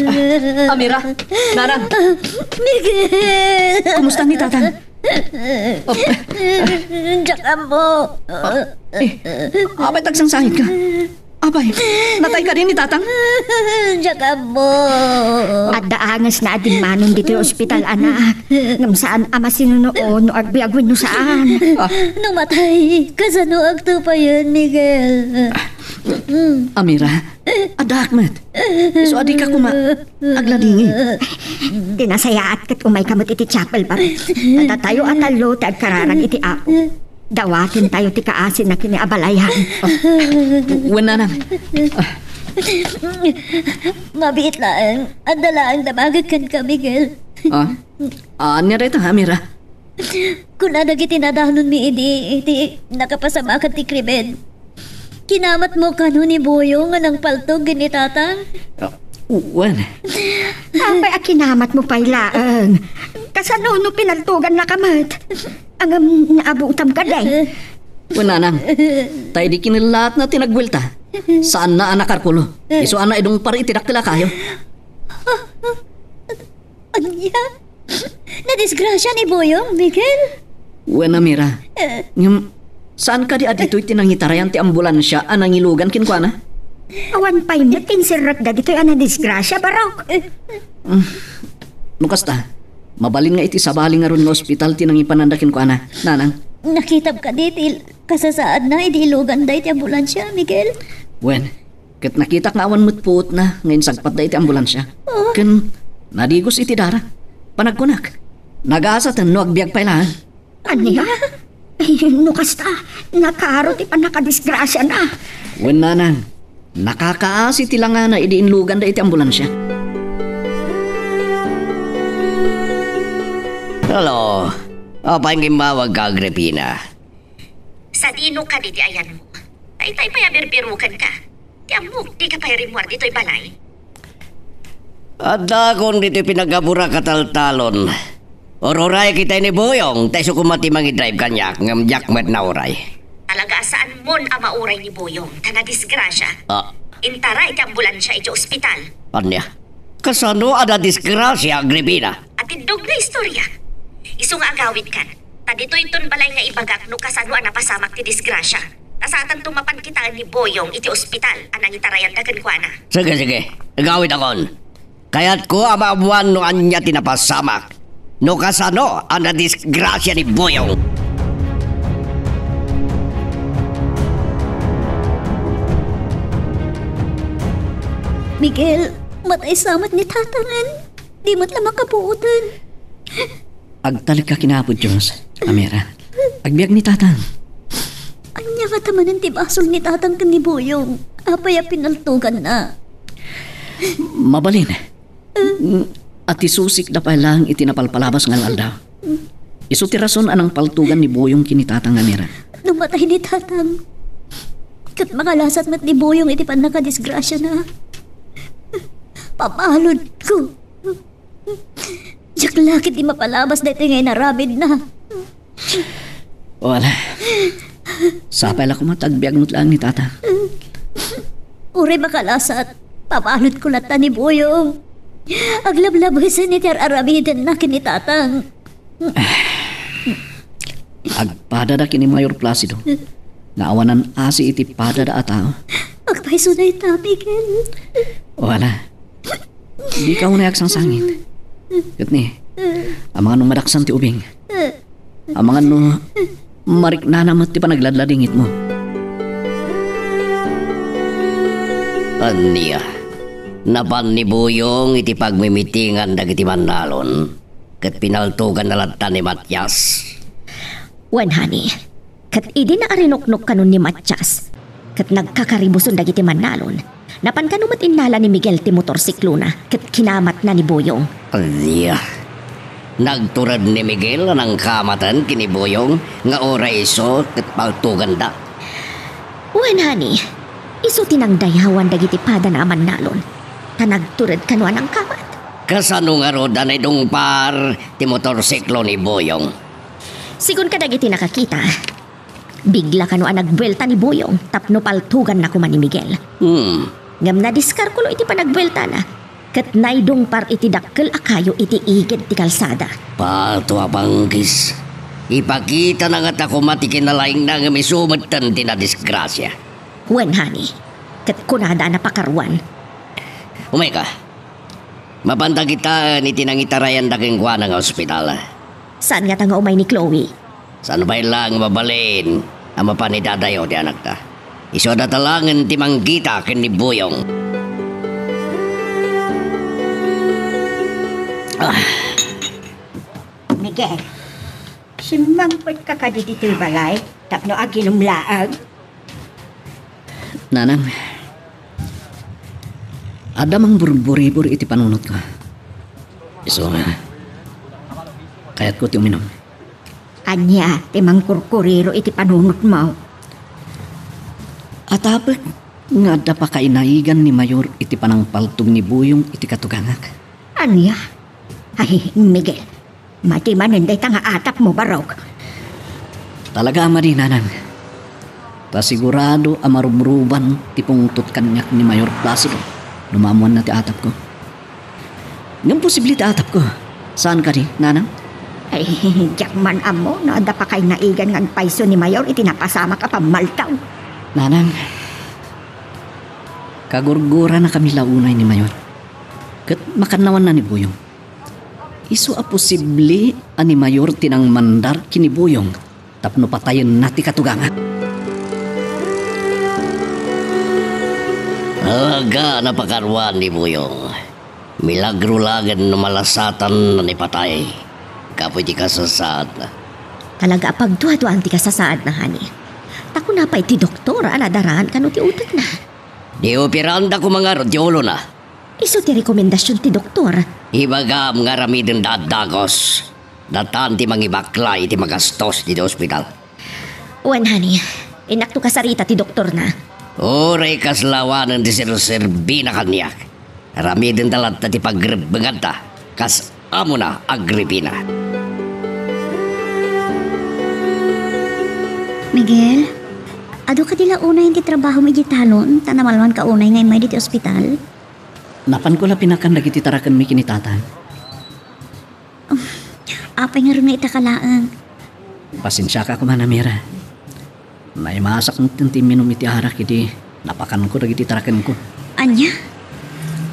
Ah, Amira, Nanang. Miguel! Kumusta ni tatang? Diak ammo. Ah, eh, apay ta agsangsangitka? Apay, natay kadi ni tatang? Diak ammo. Adda angesna a dimmanon ditoy ospital, anak. Ngem saan a masinuno no agbiag wenno saan. Ah. No matay, kasano agtupayen, Miguel? Amira, addaak met. Isu a dika koma agladingit. Ti nasayaat ket umayka met iti chapel, pare. Ta datayo a tallo ti agkararag iti Apo. Dawatentayo ti kaasina ken ni abalayan. Wen, nanang. Mabiit laeng. Adda laeng damagek kenka, Miguel. Ah? Ania dayta, Mira? Kuna dagiti nadanonmi idi, iti nakapasamakan ti krimen. Kinamatmo kano ni Boyong nga nangpaltog ken ni Tatang? Ah, wen. Apay a kinamatmo pay laeng? Kasano no pinaltogannaka met? Ngem naabutam kadi? Wen, nanang. Ta idi kinellaatna ti nagbuelta, saanna a nakarkulo. Isu a naidungpar iti dakkel a kayo. Ania? Nadisgrasia ni Boyong, Miguel? Wen a, Mira. Eh. Ngem, saan kadi a ditoy ti nangitarayan ti ambulansia a nangilugan kenkuana? Awan pay met ti inserrekda ditoy a nadisgrasia, Barok. Eh. Mm. No kasta, mabalin nga iti sabali ngarud nga ospital ti nangipananda kenkuana, nanang. Nakitam kadi ti il-, kasasaadna idi iluganda iti ambulansia, Miguel? Wen, ket nakitak nga awan met puotna nga insagpatda iti ambulansia. Ah. Ken nadigos iti dara. Panagkunak, nagasaten no agbiag pay laeng. Ania? Ay, no kasta, nakaro ti pannakadisgrasiana. Wen, nanang, nakakaasi ti langana idi inluganda iti ambulansia. Hello. Apay nga immawagka, Agripina? Sadino kadi ti ayanmo? Daytay pay a birbirukenka. Ti ammok, dika pay rimmuar ditoy balay. Addakon ditoy pinaggaburak a taltalon. Ururay kita ni Boyong, ta isu koma ti mangidrive kaniak, ngem diak met nauray. Talaga a saanmon a mauray ni Boyong, ta nadisgrasia. Ah. Intaray ti ambulansia iti ospital. Ania? Kasano a nadisgrasia, Agripina? Atindog nga istorya. Isu nga agawidkan. Ta ditoyton balay nga ibagak no kasano a napasamak ti disgrasia. Ta saantanto mapan kitaen ni Boyong iti ospital a nangitarayanda kenkuana. Sige, sige. Agawidakon. Kayatko a maammoan no ania ti napasamak. No kasano a nadisgrasia ni Boyong. Miguel, matay sa met ni Tatangen. Di met la makabuoten. Agtalekka ken Apo Dios, Amira. Agbiag ni Tatang. Ania ngata manen ti basol ni Tatang ken ni Boyong? Apay a pinaltoganna? Mabalin. A ti susikda pay laeng iti napalpalabas nga aldaw. Isu ti rason a nangpaltogan ni Boyong ken ni Tatang, Amira. No matay ni Tatang, ket makalasat met ni Boyong iti pannakadisgrasiana. Pabaludko. Diak la ketdi mapalabas daytoy nga inaramidna. Wala. Sapay la koma ta agbiag met laeng ni Tata. Uray makalasat, pabaludko latta ni Boyong. Aglablabesen iti ar-aramidenna ken ni Tatang. Agpadada ken ni Mayor Placido nga awanan asi iti padada a tao. Agpayso dayta, Miguel. Wala. Dika unay agsangsangit. Ket ni, amangan no madaksan ti ubing. Amangan no mariknana met ti panagladladingitmo. Ania? Napan ni Boyong iti pagmimitingan dagiti mannalon, ket pinaltoganna latta ni Matias. Wen, honey. Ket idi naarinuknok kanon ni Matias, ket nagkakaribuson dagiti mannalon, napan kano met innala ni Miguel ti motorsiklona ket kinamatna ni Boyong. Ania? Nagtured ni Miguel a nangkamaten ken ni Boyong nga uray isu ket paltoganda? Wen, honey, isu ti nangdayawan dagiti padana a mannalon, ta nagtured kano a nangkamat. Kasano ngarud a naidungpar ti motorsiklo ni Boyong? Sigun kadagiti nakakita, bigla kano a nagbuelta ni Boyong tapno paltoganna koma ni Miguel. Hmm. Ngem nadiskarkulo iti panagbueltana, ket naidungpar iti dakkel a kayo iti igid ti kalsada. Pato a panggis. Ipakitana ngata koma ti kinalaingna ngem isu metten ti nadisgrasia. Wen, honey, ket kunada a napakaruan. Umayka. Mapanta kitaen iti nangitarayanda kenkuana nga ospital. Saan ngata nga umay ni Chloe? Saan pay laeng mabalin a mapan idadayo ti anakta? Isu a datalangen ti mangkita ken ni Boyong. Ah. Miguel, simmangpetka kadi ditoy balay? Tapno aginum laeng? Nanang, adda mangburburibur iti panunotko. Isu nga, kayatko ti uminum. Ania ti mangkurkuriro iti panunotmo? Atapek nga adda pakainaigan ni Mayor iti panangpaltog ni Buyong iti katugangak. Ania? Ay, Miguel, madi manen dayta nga atapmo, barok. Talaga a madi, Nanang. Ta sigurado a marubruban ti pungtot kaniak ni Mayor Placido no maammoanna ti atapko. Ngem posible ti atapko. Saan kadi, Nanang? Ay, diak man ammo no adda pakainaigan nga agpayso ni Mayor iti napasamak a pammaltaw. Nanang, kagurguranakami la unay ni Mayor. Ket makannawanna ni Buyong. Isu a posible a ni Mayor ti nangmandar ken ni Buyong tapno patayenna ti katugangak. Talaga a napakaruan ni Buyong. Milagro laeng no malasatan a ni patay gapu iti kasasaadna. Talaga a pagduaduaan ti kasasaadna, honey. Ta kuna pay ti doktor a nadaraan kano ti utekna. Di operaanda koma ngarud ti ulona. Isu ti rekomendasion ti doktor. Ibagam nga aramidenda a dagus. Datan ti mangibaklay iti magastos iti ospital. Wen, honey, innakto kasarita ti doktorna. Uray kasla awanen ti serserbina kaniak, aramidenda latta ti pagrebbenganta kas amona, Agripina. Miguel, adu kadi la unay ti trabahom idiay talon, ta namalmanka unay nga immay ditoy ospital? Napanko la pinakan dagiti tarakenmi ken ni Tatang. Um, apay ngarud nga itaka laeng? Pasensiaka koma, Amira. Naimasak met ti imminum iti arak idi napakanko dagiti tarakenko. Ania?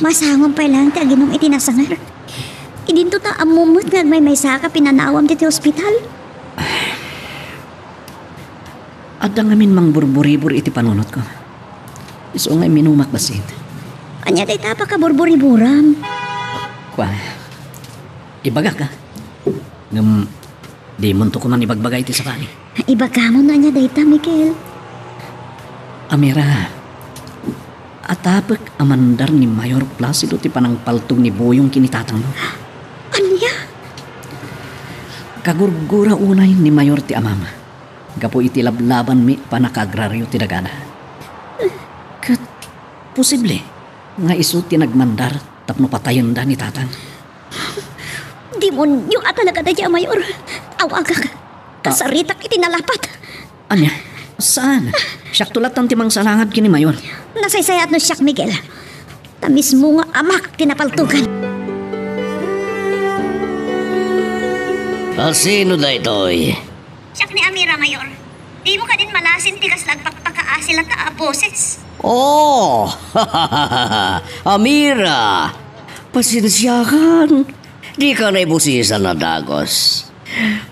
Masangon pay laeng ti aginum iti nasangar. Idinto ta ammom met nga agmaymaysaka pinanawam ditoy ospital. Adda ngamin mangburburibur iti panunotko. Isu nga imminumak bassit. Ania dayta a pakaburburiburam? Kua, ibagak, a. Ngem dimonto koma ibagbaga iti sakali. Ibagamon no ania dayta, Miguel. Amira, atapek a mandar ni Mayor Placido ti panangpaltog ni Buyong ken ni Tatangmo. Ania? Kagurgura unay ni Mayor ti amam gapu iti lablabanmi a pannakaagrario ti dagana. Ket posible nga isu ti nagmandar tapno patayenda ni Tatang. Demonio a talaga daydiay a Mayor. Awagak. Ah. Kasaritak iti nalapat. Ania? Saan? Siakto latta ti mangsalangad ken ni Mayor. Nasaysayaat no siak, Miguel. Ta mismo nga amak ti napaltogan. A sino daytoy? Siak ni Amira, Mayor. Dimo kadin malasin ti kasla agpakpakaasi latta a boses? Oh! Amira! Pasensiakan. Dika naibosisan a dagus.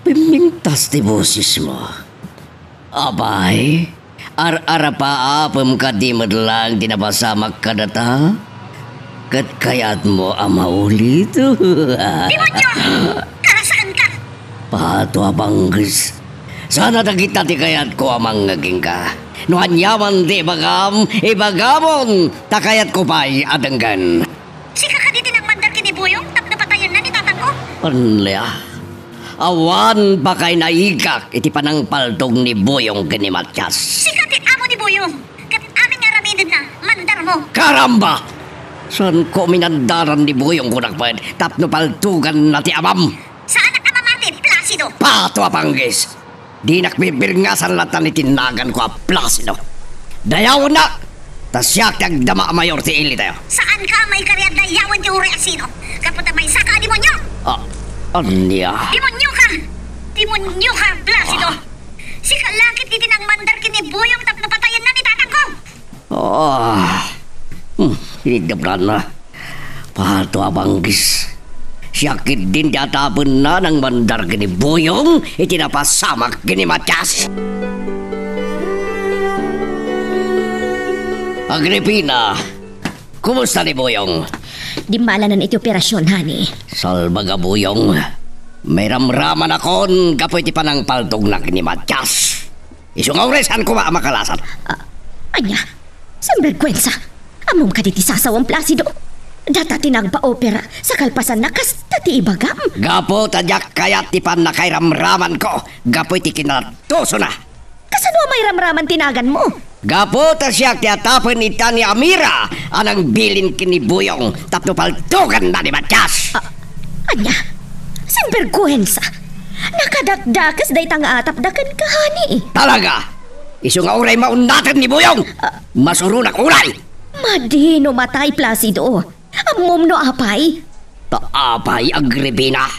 Pimmingtas ti bosesmo. Apay, ar-arapaapem kadi met laeng ti napasamak kadata? Ket kayatmo a maulit? Demonio! Karasaanka! Pato a bangges. Sana dagita ti kayatko a mangngeg kenka. No aniaman ti ibagam, ibagamon, ta kayatko pay a denggen. Sika kadi ti nagmandar ken ni Buyong tapno patayenna ni tatangko? Ania? Awan pakainaigak iti panangpaltog ni Buyong ken ni Matias. Sika ti amo ni Buyong, ket amin nga aramidenna, mandarmo. Karamba! Saanko minandaran ni Buyong, kunak met, tapno paltoganna ti amam. Saanak a mamati, Placido! Pato a bangges! Dinak bibirngasan latta iti naganko a Placido. Dayawennak, ta siak ti agdama a mayor ti ilitayo. Saanka a maikari a dayawen ti uray a sino? Gapu ta maysaka a demonio! Ah, ania? Demonioka! Demonioka, Placido! Ah. Sika la ketdi ti nangmandar ken ni Buyong tapno patayenna ni tatangko! Ah, hmm, inigdabranna. Pato a bangges. Siak ketdin ti atapenna nangmandar ken ni Buyong iti napasamak ken ni Matias. Agripina, kumusta ni Buyong? Dimmalanen iti operasion, honey. Salbag a Buyong. Mairamramanakon gapu iti panangpaltogna ken ni Matias. Isu nga uray saan koma a makalasat. Ah, ania? Sinbergwensa! Ammom kadi ti sasawam, Placido? Data ti nagpa-opera, sa kalpasanna, kasta ti ibagam. Gapu ta diak kayat ti pannakairamramanko gapu iti kinalattusona. Kasano a mairamraman ti naganmo? Gapu ta siak ti atapen ita ni Amira a nangbilin ken ni Buyong tapno paltuganna ni Matias. Ah, ania? Sinbergwensa! Nakadakdakes dayta nga atapda kenka, honey. Talaga? Isu nga uray maunnaten ni Buyong, ah, masuronak unay. Madi no matay, Placido. Ammom no apay? Ta apay, Agripina?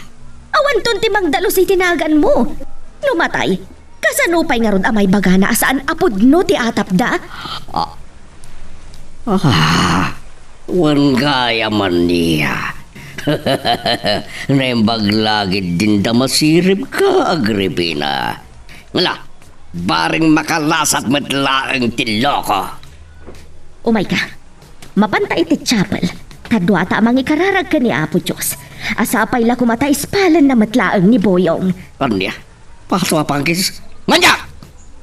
Awanton ti mangdalus iti naganmo. No matay, kasano pay ngarud a maibagana a saan a pudno ti atapda? Ah. Ah, wen gayam ania. Naimbag la ketdin ta masiribka, Agripina. Ngala, bareng makalasat met laeng ti loko. Umayka. Mapanta iti chapel, ta duata a mangikararag ken ni Apo Dios. A sapay la koma ta ispalenna met laeng ni Buyong. Ania? Pato a pangkis? Ania?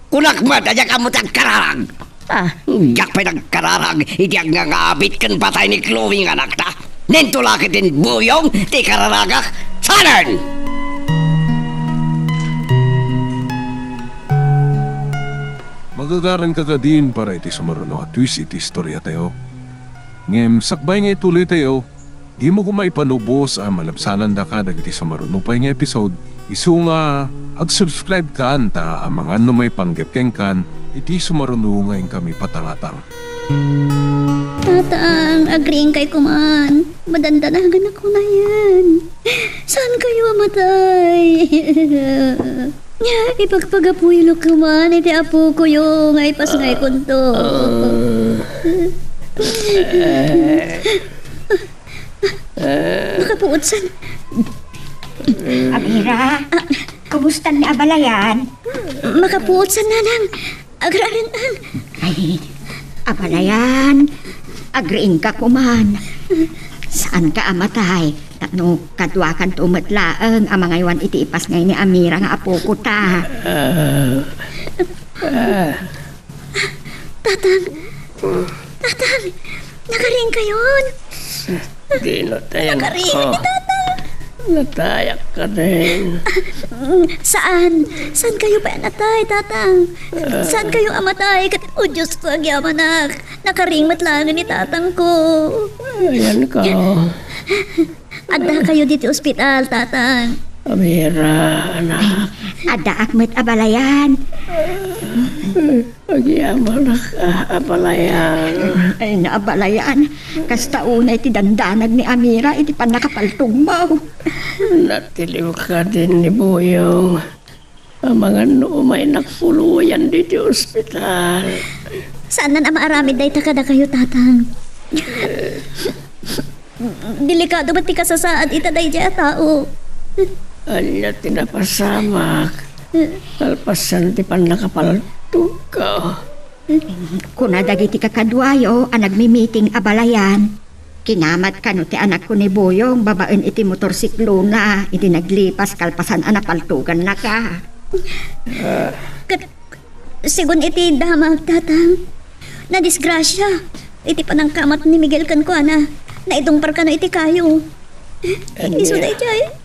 Kunak met a diak ammo ti agkararag. Ah. Diak pay nagkararag iti agngangabit ken patay ni Chloe nga anakta. Ninto la ketdin Buyong ti kararagak. Saanen? Magagaranka kadin para iti sumaruno a twist iti istoriatayo. Ngem sakbay nga ituloytayo, dimo koma ipanubos a malabsanandaka dagiti sumaruno pay nga episode. Isu nga ag-subscribe kan ta amangan no maipanggep kenkan iti sumaruno nga inkami patangatang. Tatang, agriingkay koman. Madandanagan ako na yan. Saan kayo amatay? Ipagpagapuylok koman iti apo ko yo nga ipasngay kunto. Ah. Makapuot san. Amira, ah, kumusta ni abalayan? Makapuot san, nanang. Agraran-, ay, abalayan, agriingka koman. Saanka a matay, tapno kaduakanto met laeng a mangaywan iti ipasngay ni Amira nga apoko ta. Ah. Ah. Tatang, Tatang, nakariing kayon? Dino tayan ko. Nakariing ni Tatang. Natayak ka din. Saan? Saan kayo pay a natay, Tatang? Saan kayo a matay? Ket, o Diyos ko, agyamanak. Nakariing met laeng ni Tatang ko. Ayan ka. Adda kayo diti ospital, Tatang. Amira, anak. Addaak met abalayan. Agyamanak a, abalayan. Ay, naabalayan. Kasta unay ti dandanag ni Amira iti pannakapaltugmo. Natiliw ka din ni Buyong. Amangan no umaynak puloyan diti ospital. Saanan a maaramid dayta kadakayo, Tatang. Delikado met ti kasasaad ita daydiay a tao. Ania ti napasamak? Kalpasan ti pannakapaltugko. Kuna dagiti kakaduayo a nagmimiting abalayan, kinamat kano ti anakko ni Buyong babaen iti motorsiklona idi naglipas kalpasan a napaltogannaka. Ket, segun iti damag, Tatang, nadisgrasia iti panangkamat ni Miguel kenkuana. Naidungpar kano iti kayo. Ania? Isu daydiay.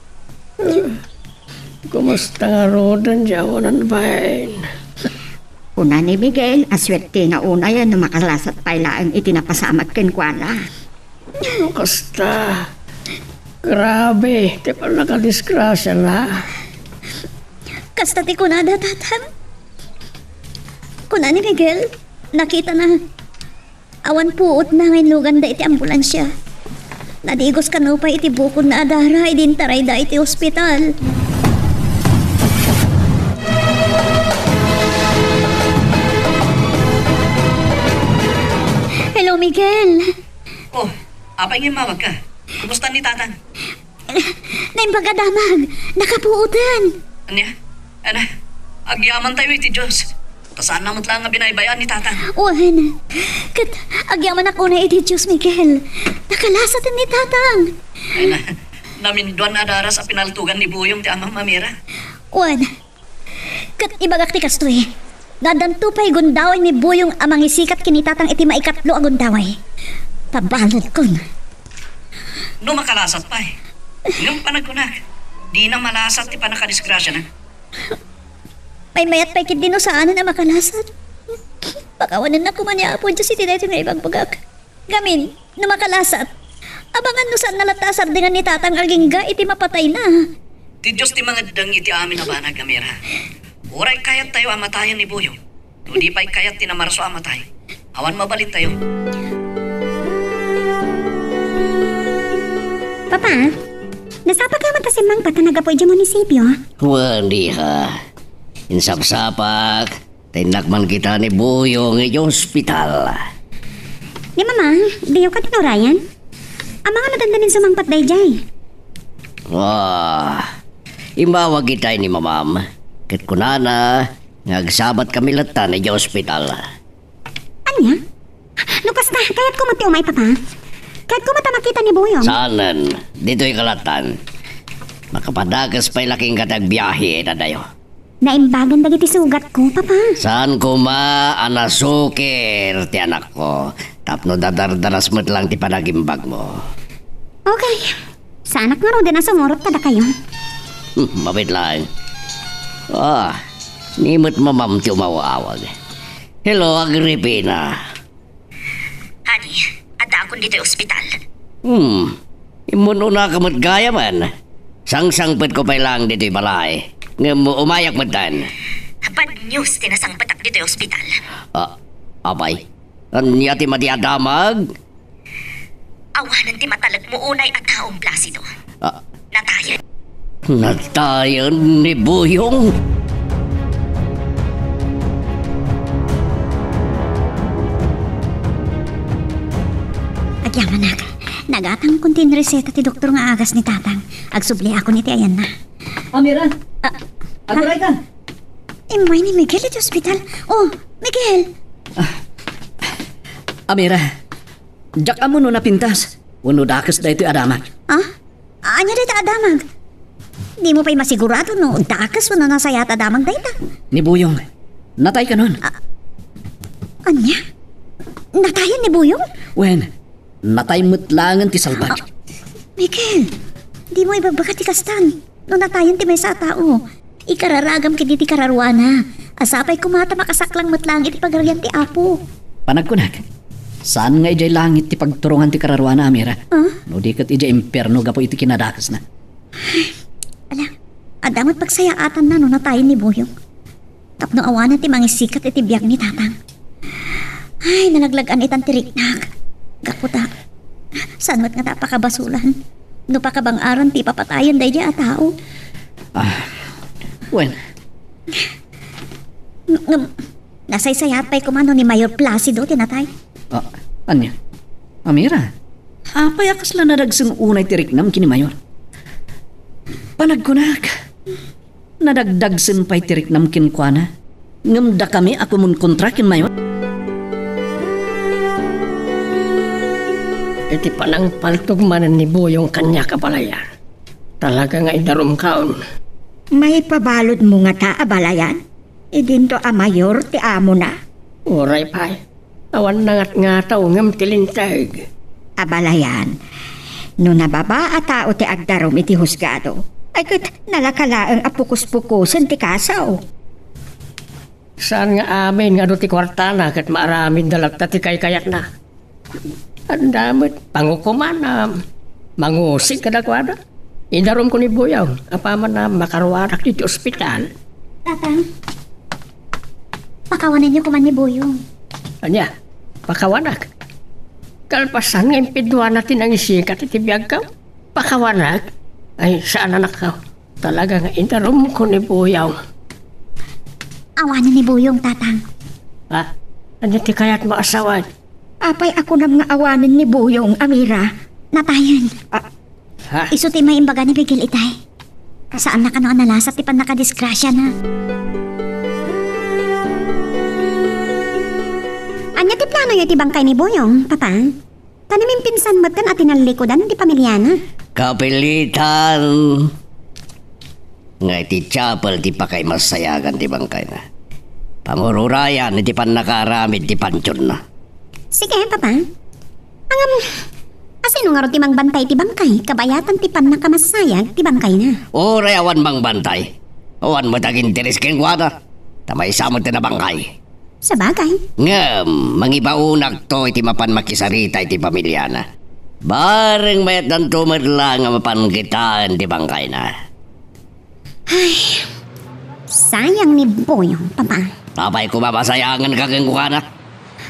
Kumusta ngaruden diay awanan bain? Kuna ni Miguel a suertena unay no makalasat pay laeng iti napasamak kenkuana. No kasta, grabe ti pannakadisgrasiana. Kasta ti kunada, Tatang. Kuna ni Miguel, nakitana. Awan puotna nga inluganda iti ambulansia. Nadigos kano pay iti bukodna a dara idi intarayda iti ospital. Hello, Miguel. Oh, apay nga immawagka? Kumusta ni Tatang? Naimbag a damag, nakapuoten. Ania? Ana, agyamantayo iti Dios. Ta saanna met laeng a binaybay-an ni Tatang. Wen, ket agyamanak unay iti Dios, Miguel. Nakalasaten ni Tatang. Ay na, naminduan a daras a pinaltugan ni Buyong ti amam a Mira. Wen, ket ibagak ti kastoy. No addanto pay gundaway ni Buyong a mangisikat ken ni Tatang iti maikatlo a gundaway, pabaladkon. No makalasat pay. Ngem panagkunak, dina malasat ti pannakadisgrasiana. Maymayat pay ketdi no saanen a makalasat. Pakawanennak koma ni Apo Dios iti daytoy nga ibagbagak. Ngamin, no makalasat, abangan no saanna latta a sardengan ni Tatang agingga iti mapatayna. Ti Dios ti mangeddeng iti amin a banag, Amira. Uray kayattayo a matayen ni Buyong, no di pay kayat ti namarso a matay, awan mabalittayo. Papa, nasapa ka mata simmangpet a naggapu idiay munisipio? Wen, iha. Insapsapak, ta innak man kita ni Buyong idiay ospital. Ni Mama, diyo ka tinurayan? Amangan a dandanin sumangpet daydiay. Ah, immawag itay ni Mamam. Ket kunana nga agsabat kami latta idiay ospital. Ania? No kasta, kayatko met ti umay, Papa. Kayatko met a makita ni Buyong. Saanen, ditoy kalatan. Makapadakes pay la kenka ti agbiahe ita dayo. Naimbagan dagiti sugatko, Papa. Saan koma a nasukir ti anakko tapno dadardaras met lang ti panagimbagmo? Okay. Saanak ngaruden a sumurot kadakayo. Hmm, mabit laeng. Ah, ni met Mamam ti umawawag. Hello, Agripina. Honey, addaakon ditoy ospital. Hmm. Immun-unaka met gayamen. Sangsangpetko pay laeng ditoy balay. Ngem umayak metten. Bad news ti nasangpetak ditoy ospital. Ah, apay? Ania ti madi a damag? Awanen ti matalekmo unay a taom, Placido. Ah. Natayen. Natayen ni Buyong? Agyamanak, nagatangkon ti inreseta ti doktor nga agas ni Tatang. Agsubliakon iti ayanna. Amira! Ah, aguray ka! Immay ni Miguel iti ospital. Oh, Miguel! Ah. Amira, diak ammo no napintas wenno dakes daytoy a damag. Ah? Ania dayta a damag? Dimo pay masigurado no dakes wenno nasayaat a damag dayta? Ni Buyong, natay kanon. Ah, ania? Natayen ni Buyong? Wen, natay met laengen ti salbag. Ah, Miguel, dimo ibagbaga ti kastan. No natayen ti maysa a tao, ikararagam ketdi ti kararuana. A sapay koma ta makasaklang met laeng iti Pagarian ti Apo. Panagkunak, saan nga idiay langit ti pagturongan ti kararuana, Amira? Ah? No di ket idiay impierno gapu iti kinadakesna. Ala, adda met pagsayaatanna no natayen ni Buyong. Tapno awanen ti mangisikat iti biag ni Tatang. Ay, nalaglag-an itan ti riknak. Gapu ta, saan met ngata a pakabasulan no pakabang-aran ti ipapatayen daydiay a tao. Ah, wen. Ng-, ngem, nasaysayaat pay koma no ni Mayor Placido ti natay. Ah, ania? Amira, apay a kasla nadagsen unay ti riknam ken ni Mayor? Panagkunak, nadagdagsen pay ti riknam kenkuana, ngem dakami a kumonkontra ken Mayor. Iti panangpaltog manen ni Buyong kaniak a balayan, talaga nga idarumkaon. Maipabaludmo ngata a balayan? Idinto a Mayor ti amona? Uray pay. Awan nangatngataw ngem ti linteg. Abalayan, no nababa a tao ti agdarum iti husgado, ay ket nalaka laeng a pukos-pukosen ti kaso. Saan nga amin nga adu ti kuartana ket maaramidda latta ti kaykayatna. Adda met pangukomanna, mangusig kadakuada. Idarumko ni Buyong, apaman a makaruarak iti ospital. Tatang, pakawanenyo koma ni Buyong. Ania? Pakawanak? Kalpasan nga impidwana ti nangisikat iti biagko? Pakawanak? Ay, saan, anakko. Talaga nga idarumko ni Buyong. Awanen ni Buyong, Tatang. Ha? Ania ti kayatmo a sawen? Apay a kunam nga awanen ni Buyong, Amira? Natayen. Ah, Ha? Isu ti maimbaga ni Miguel itay. Saanna kano a nalasat ti pannakadisgrasiana. Ania ti planoyo iti bangkay ni Buyong, Papa? Ta namimpinsan metten a tinallikudan ti pamiliana. Kapilitan nga iti chapel ti pakaimasayagan ti bangkayna. Pangur-urayan iti pannakaaramid ti pantionna. Sige, Papa. Ngem, asino ngarud ti mangbantay ti bangkay? Kabayatan ti pannakamassayag ti bangkayna. Uray awan mangbantay, awan met aginteres kenkuana, ta maysa met ti nabangkay. Sabagay. Ngem, mangibaonakto iti mapan makisarita iti pamiliana. Bareng mayatdanto met la nga mapan kitaen ti bangkayna. Ay, sayang ni Boyong, Papa. Apay koma masayanganka kenkuana?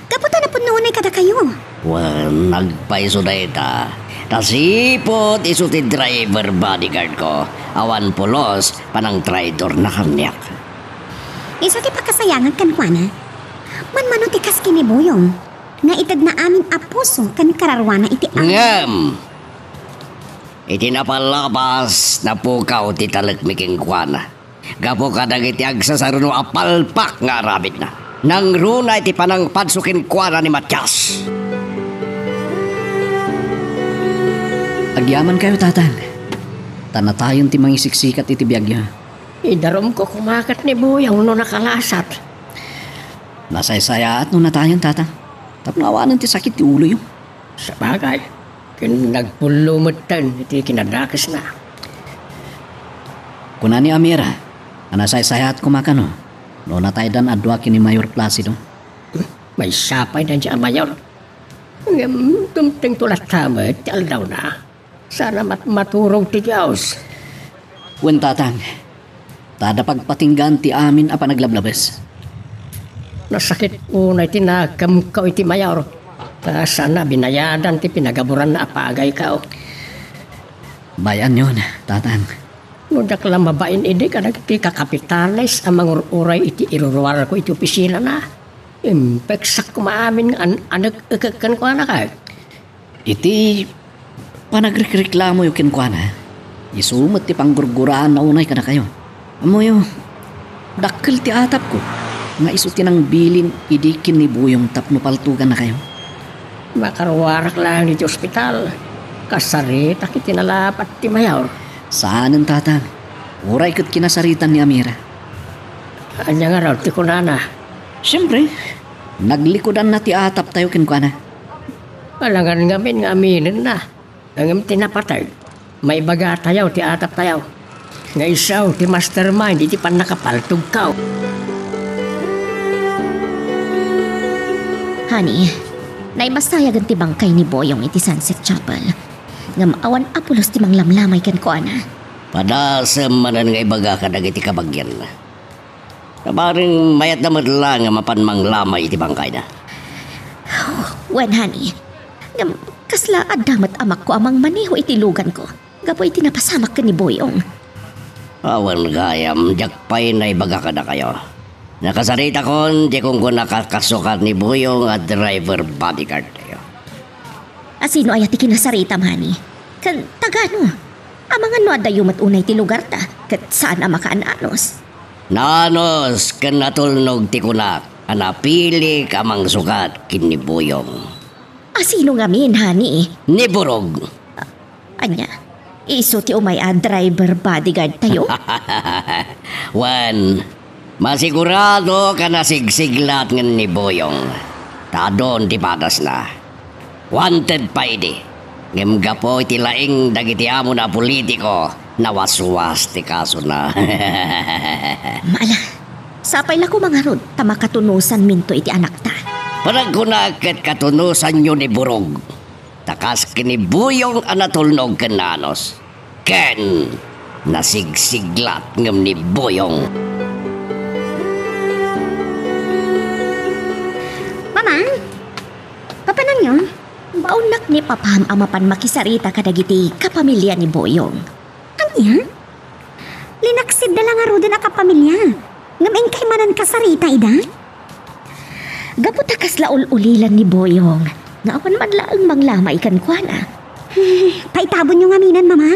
Gapu ta napudno unay kadakayo. Wen, nagpayso dayta. Ta sipud isu ti driver bodyguard ko. Awan pulos, panangtraidorna kaniak. Isu ti pakasayangak kenkuana. Manmano ti kas ken ni Boyong, nga itedna amin a puso ken kararuana iti amin. Ngem, iti napalabas, napukaw ti talekmi kenkuana. Gapu kadagiti agsasaruno a palpak nga aramidna, nangruna iti panangpadso kenkuana ni Matias. Agyamankayo, Tatang. Ta natayon ti mangisiksikat iti biagyo. Idarumko koma ket ni Boyong no nakalasat. Nasaysayaat no natayon, Tatang. Tapno awanen ti sakit ti uloyo. Sabagay, ken nagpullo metten iti kinadakesna. Kuna ni Amira a nasaysayaat koma kano no nataydan a dua ken ni Mayor Placido. Maysa pay daydiay a Mayor. Ngem dumtengto latta met ti aldawna. Saan a mat-, maturog ti Dios. Wen, Tatang, ta adda pagpatinggaan ti amin a panaglablabes. Nasakit unay ti nakemko iti Mayor, ta saan a binayadan ti pinagaburanna a pagayko. Bay-anyon, Tatang. No diak la mabain idi kadagiti kakapitanes a mangur-uray iti iruruarko iti opisinana, impeksak koma amin nga an-, anek-ekek kenkuana kay. Iti panagrekreklamoyo kenkuana, isu met ti panggurguraanna unay kadakayo. Ammoyo, dakkel ti atapko nga isu ti nangbilin idi ken ni Boyong tapno paltogannakayo. Makaruarak laeng iti ospital. Kasaritak iti nalapat ti Mayor. Saanen, Tatang. Uray ket kinasaritan ni Amira. Ania ngarud ti kunana? Siempre, naglikudanna ti ataptayo kenkuana. Alangan ngamin nga aminenna. Ngem ti napateg, maibagatayo ti ataptayo nga isu ti mastermind iti pannakapaltogko. Honey, naibasayagen ti bangkay ni Boyong iti Sunset Chapel. Ngem awan a pulos ti manglamlamay kenkuana. Padasem manen nga ibaga kadagiti kabagianna. Bareng mayatda met la nga mapan manglamay iti bangkayna. Wen, honey. Ngem, kasla adda met amakko a mangmaneho iti luganko gapu iti napasamak ken ni Boyong. Awan gayam, diak pay naibaga kadakayo. Nakasaritakon ti kunkunakasukat ni Boyong a driver bodyguard tayo. Asino aya ti kinasaritam, honey? Ken tagano? Amangan no addayo met unay ti lugarta, ket saan a makaan-anos. Naanos ken natulnog ti kunak a napilik a mangsukat ken ni Boyong. Asino ngamin, honey? Ni Burog. A-, ania? Isu ti umay a driver bodyguard tayo? Wen, masigurado ka nasigsiglat ngen ni Boyong. Ta adun ti padasna. Wanted pay idi. Ngem gapu iti laing dagiti amona a politiko, nawaswas ti kasona. Mala, sapay la koma ngarud ta makatunosanminto iti anakta. Panagkunak ket katunosanyo ni Burog. Ta kas ken ni Boyong a natulnog ken naanos. Ken nasigsiglat ngem ni Boyong. Mama, papananyo? Baonnak ni Papam a mapan makisarita kadagiti kapamilya ni Boyong. Ania? Linaksidda la ngaruden a kapamilya. Ngem inkay manen kasarita ida? Gapu ta kasla ul-ulilan ni Boyong nga awan man laeng manglamay kenkuana. Paitabonyo ngaminen, Mama.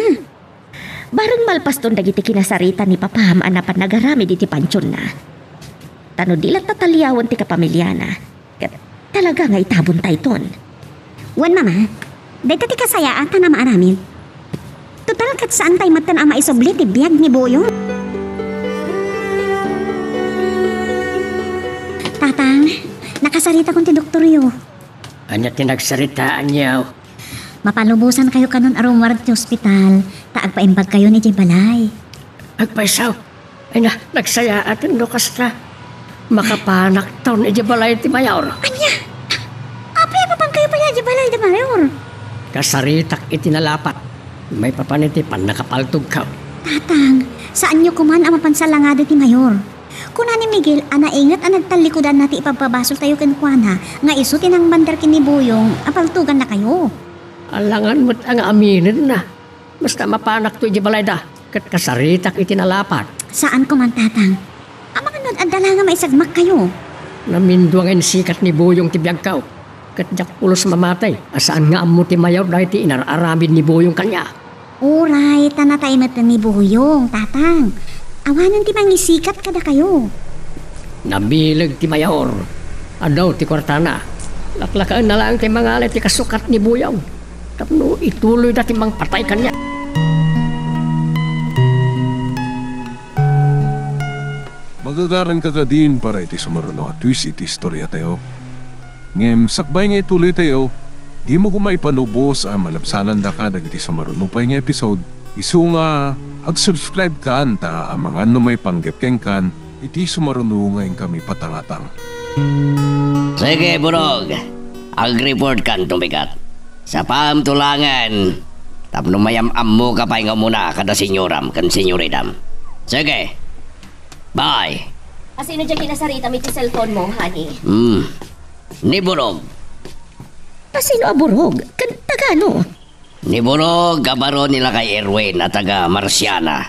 Bareng malpaston dagiti kinasarita ni Papam a napan nagaramid iti pantionna. Ta no di latta taliawen ti kapamilyana, ket talaga nga itabontayton. Wen, Mama, dayta ti kasayaatan a maaramid. Total, ket saantay metten a maisubli ti biag ni Boyong. Tang, nakasaritakon ti doktoryo. Ania ti nagsaritaanyo? Mapalubosankayo kanon a rummuar ti ospital, ta agpaimbagkayon idiay balay. Agpayso? Ay na, nagsayaat no kasta. Makapanakton idiay balay ti mayor. Ania? Apay a mapankayo pay idiay balay ti mayor? Kasaritak iti nalapat. Maipapan iti pannakapaltogko. Tatang, saanyo koman a mapan salangadi ti mayor. Kuna ni Miguel a nainget a nagtallikudanna ti ipabpabasoltayo kenkuana nga isu ti nangmandar ken ni Boyong a paltogannakayo. Alangan met a nga aminenna. Basta mapanakto idiay balayda, ket kasaritak iti nalapat. Saan koman, Tatang. Amangan no adda la nga maisagmakkayo. Namindua nga insikat ni Boyong ti biagko, ket diak pulos mamatay a saan nga ammo ti mayor daytoy inar-aramid ni Boyong kaniak. Uray, ta natay met ni Boyong, Tatang. Awanen ti mangisikat kadakayo. Nabileg ti mayor. Adu ti kuartana. Laklakaenna laeng ti mangala iti kasukat ni Boyong tapno ituloyda ti mangpatay kaniak. Magagaranka kadin para iti sumaruno a twist iti istoriatayo. Ngem sakbay nga ituloytayo, dimo koma ipalubos a malabsanandaka dagiti sumaruno pay nga episode, isu nga ag-subscribe kan ta amangan no maipanggep kenkan iti sumaruno nga inkami patangatang. Sige, Burog. Ag-report kan tumigat. Sapam tulangan tapno mayam-ammoka pay nga umuna kada senyoram ken senyoritam. Sige. Bye. Asino diay kinasaritam iti cellphone mo, honey? Hmm. Ni Burog. Asino a Burog? Ken tagano? Ni Burog a baro ni Lakay Erwin a taga Marciana.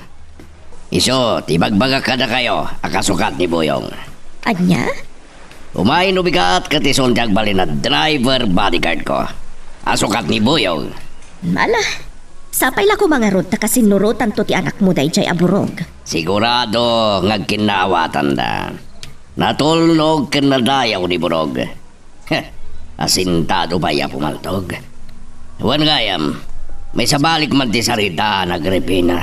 Isu ti ibagbagak kadakayo a kasukat ni Boyong. Ania? Umay no bigat ket isun ti agbalin a driver bodyguard ko a sukat ni Boyong. Ala, sapay la koma ngarud ta kasinnurotanto ti anakmo daydiay a Burog. Sigurado nga agkinnaawatanda. Natulnog ken nadayaw ni Burog. Heh, asintado pay a pumaltog. Wen gayam, maisabalik man ti sarita, Agripina.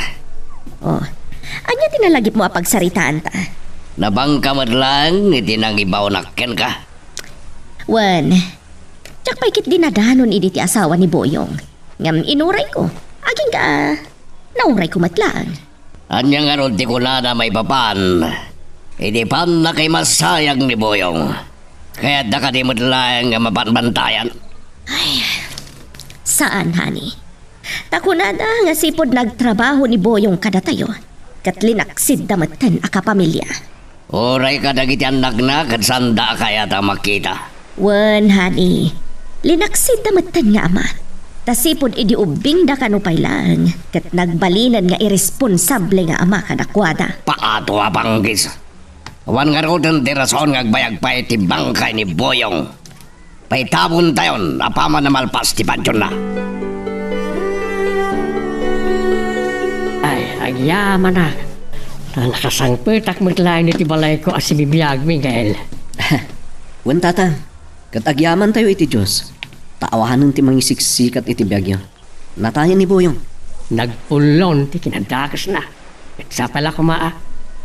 Oh, ania ti nalagipmo a pagsaritaanta? Nabangka met laeng iti nangibawnak kenka. Wen, diak pay ket dinadanon idi ti asawa ni Boyong. Ngem inurayko, agingga naurayko met laeng. Ania ngarud ti kunada maipapan iti pannakaimasayag ni Boyong? Kayatda kadi met laeng nga mapanbantayan? Ay, saan, honey. Ta kunada nga sipud nagtrabaho ni Boyong kadatayo, ket linaksidda metten a kapamilya. Uray kadagiti annakna ket saanda a kayat a makita. Wen, honey, linaksidda metten nga ama. Ta sipud idi ubbingda kano pay laeng, ket nagbalinen nga iresponsable nga ama kadakuada. Paato a panggis. Awan ngaruden ti rason nga agbayag pay ti bangkay ni Boyong. Paitabontayon apaman a malpas ti padionna. Ay, agyamanak. Nakasangpetak met laeng iti balayko a sibibiag, Miguel. Wen, Tata, ket agyamantayo iti Dios, ta awanen ti mangisiksikat iti biagyo. Natayen ni Boyong. Nagpullon ti kinadakesna. Ket sapay la koma a,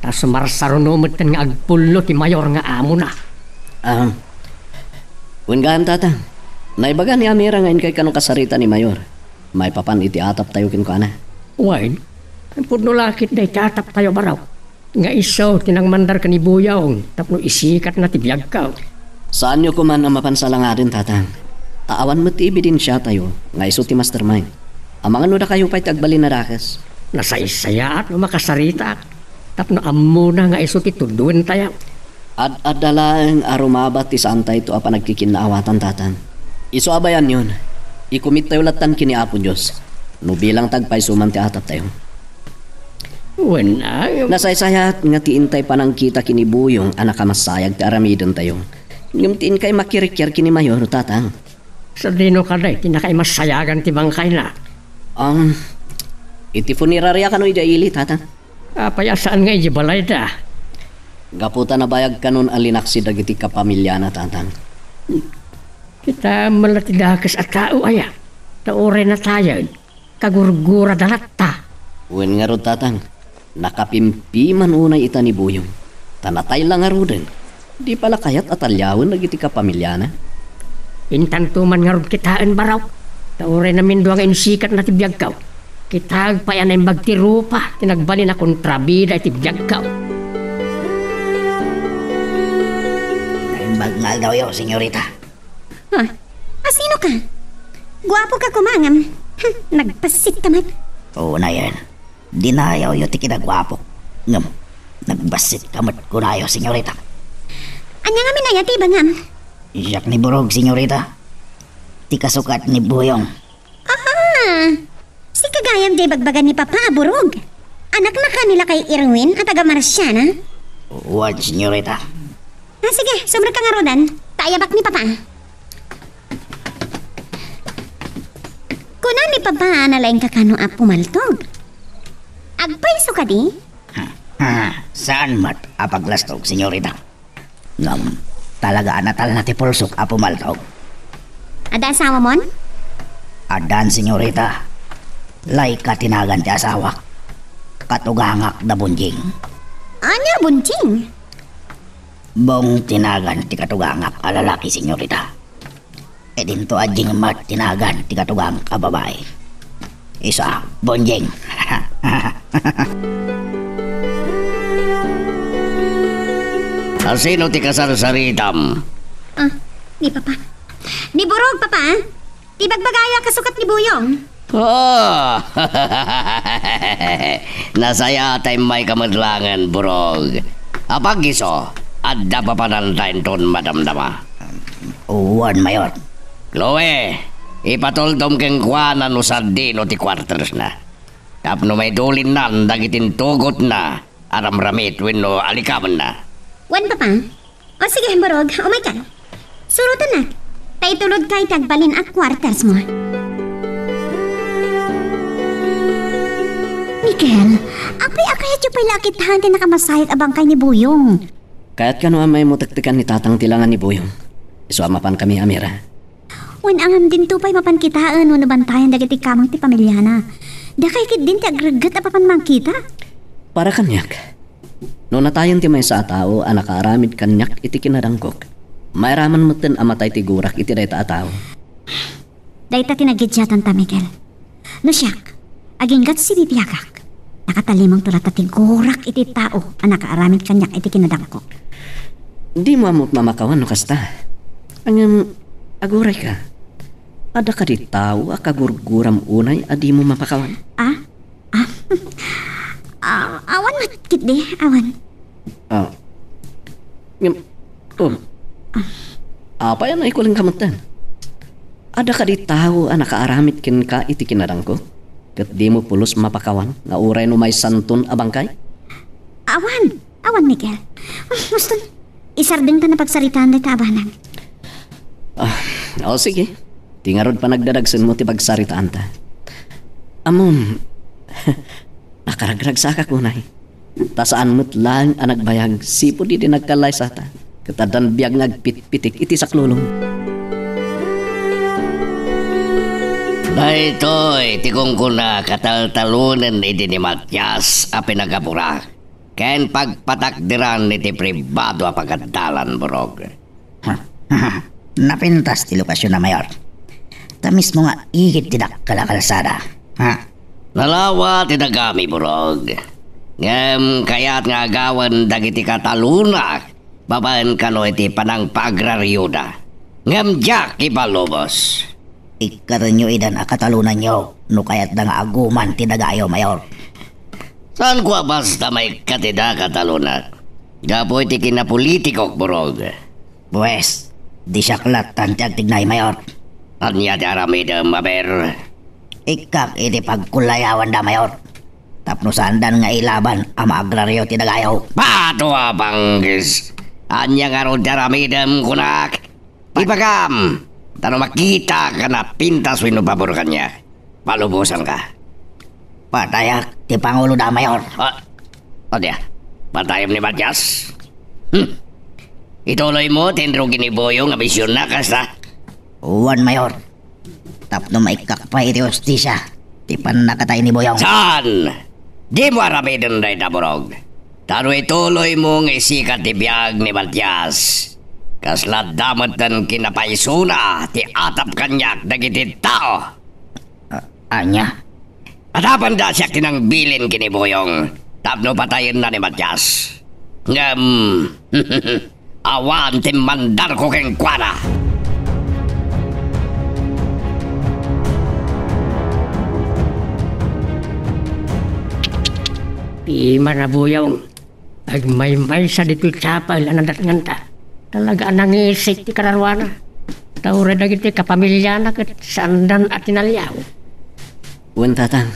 ta sumarsaruno metten nga agpullo ti mayor nga amona. Ah, wen gayam, Tata. Naibaga ni Amira nga inkay kano kasarita ni Mayor. Maipapan iti ataptayo kenkuana. Wen, pudno la ket dayta ataptayo, Barok. Nga isu ti nangmandar ken ni Boyong tapno isikatna ti biagko. Saanyo koman a mapan salangaden, Tatang. Ta awan met ti ebidensiatayo nga isu ti mastermind. Amangan no dakayo pay ti agbalin a dakes. Nasaysayaat no makasaritaak tapno ammona nga isu ti tuddoentayo. Ad-adda laeng a rumaba ti saantayto a panagkikinnaawatan, Tatang. Isu a bayanyon, ikumittayo lattan ken ni Apo Dios no bilang ti agpayso man ti ataptayo. Wen, ay, Nasaysayaat nga ti intay panangkita ken ni Boyong a nakamasayag ti aramidentayo. Ngem ti inkay makirikir ken ni Mayor, Tatang. Sadino kadi ti nakaimasayagan ti bangkayna? Um, iti funeraria kano idiay ili, Tatang. Apay a saan nga idiay balayda? Gapu ta nabayag kanon a linaksi dagiti kapamiliana, Tatang. Kita met la ti dakes a tao aya, ta uray natayen, kagurgurada latta. Wen ngarud, Tatang, nakapimpiman unay ita ni Boyong, ta natay la ngaruden. Di pala kayat a taliawen dagiti kapamiliana? Intanto man ngarud kitaen, Barok. Ta uray namindua nga insikatna ti biagko, kitaek pay a naimbag ti rupa ti nagbalin a kontrabida iti biagko. Naimbag nga aldawyo, senyorita. Ha? Asino ka? Guapo ka koma ngem, hmm, nagbassit ka met. Oo, nayen. Dinayawyo ti kinaguapok. Ngem, nagbassit ka met kunayo, senyorita. Ania ngamin aya ti ibagam? Siak ni Burog, senyorita. Ti kasukat ni Buyong. Ah! Sika gayam ti ibagbaga ni Papa a Burog. Anakna ka ni Lakay Irwin a taga Marciana? Wen, senyorita. Ah, sige, sumrek ka ngaruden. Ta ayabak ni Papa. Kuna ni Papa a nalaingka kano a pumaltog. Agpayso kadi? Saan met a paglastog, senyorita. Ngem, talaga a natalna ti pulsok a pumaltog. Adda asawamon? Addan, senyorita. Laika ti nagan ti asawak. Katugangak da Bonjing. Ania Bonjing? Bong ti nagan ti katugangak a lalaki, senyorita. Idinto a Jingmat ti nagan ti katugangak a babai. Isu a Bonjing. Asino ti kasarsaritam? Ah, ni Papa. Ni Burog, Papa. Ti bagbagaya kasukat ni Buyong. Ah! Nasayaat a immayka met laengen, Burog. Apag isu, adda papananta inton madamdama? Wen, Mayor. Chloe, ipatultom kenkuana no sadino ti quartersna. Tapno maitulinnan dagiti intugotna a ramramit wenno alikamenna. Wen, Papa. O sige, Burog, umayka. Surotennak. Ta itulodka iti agbalin a quartersmo. Mikel, apay a kayatyo pay la a kitaen ti nakamasayat a bangkay ni Buyong? Kayat kano a maimutektekan ni Tatang ti laengan ni Buyong. Isu a mapankami a mira. Wen, ngem dinto pay mapan kitaen wenno bantayan dagiti kameng ti pamiliana. Dakay ketdin ti agregget a papan mangkita. Para kaniak, no natayen ti maysa a tao a nakaaramid kaniak iti kinadangkok, mairaman metten a matay ti gurak iti dayta a tao. Dayta ti nagidiatanta, Miguel. No siak, agingga ti sibibiagak, nakatalimongto latta ti gurak iti tao a nakaaramid kaniak iti kinadangkok. Dimo ammo mamakawan no kasta. Ngem, agurayka. Adda kadi tao a kagurguram unay a dimo mapakawan? Ah? Ah? Ah, awan met ketdi, awan. Ah. Ngem, oh. Apay a naikulinka metten? Adda kadi tao a nakaaramid kenka iti kinadangkok? Ket dimo pulos mapakawan nga uray no maysanton a bangkay? Awan, awan, Miguel. Ah, baston, isardengta a pagsaritaan dayta a banag. Ah, o sige. Ti ngarud panagdadagsenmo ti pagsaritaanta. Ammom, nakaragragsakak unay. Ta saan met laeng a nagbayag sipud idi nagkallaysata, ket addan biag nga agpitpitik iti saklulong. Daytoy ti kunkunak a taltalonen idi ni Matias a pinagaburak ken pagpatakderan iti pribado a pagadalan, Burog. Napintas ti lokasionna, Mayor. Ta mismo nga igid ti dakkel a kalsada. Ha? Nalawa ti dagami, Burog. Ngem kayat nga agawen dagiti katalonak babaen kano iti panangpaagrarioda. Ngem diak ipalubos. Ikkatenyo idan a katalonanyo no kayatda nga aguman ti dagayo, Mayor. Saanko a basta maikkat ida, katalonak. Gapu iti kinapolitikok, Burog. Pues, di siak lattan ti agtignay, Mayor. Ania ti aramidem, aber? Ikkak iti pagkulayawanda, Mayor. Tapno saandan nga ilaban a maagrario ti dagayo. Pato a panggis! Ania ngarud ti aramidem, kunak? Ibagam, ta no makitak a napintas wenno pabor kaniak, palubosanka. Patayak ti panguloda, Mayor. Ah, o dia, patayem ni Matias? Hmm. Ituloymo ti inrugi ni Buyong a misionna, kasta? Wen, Mayor. Tapno maikkak pay iti hustisia ti pannakatay ni Buyong. Saan? Dimo aramiden dayta, Burog. Ta no ituloymo nga isika ti biag ni Matias, kasla adda metten kinapaysona ti atap kaniak dagiti tao. A-, ania? Adda pay dayta siak ti nangbilin ken ni Buyong tapno patayenna ni Matias. Ngem, awan ti mandarko kenkuana. Pimana, Buyong. Agmaymaysa ditoy chapel a nadatnganta. Talaga a nangisik ti kararuana. Ta uray dagiti kapamiliana ket saandan a tinaliaw. Wen, Tatang.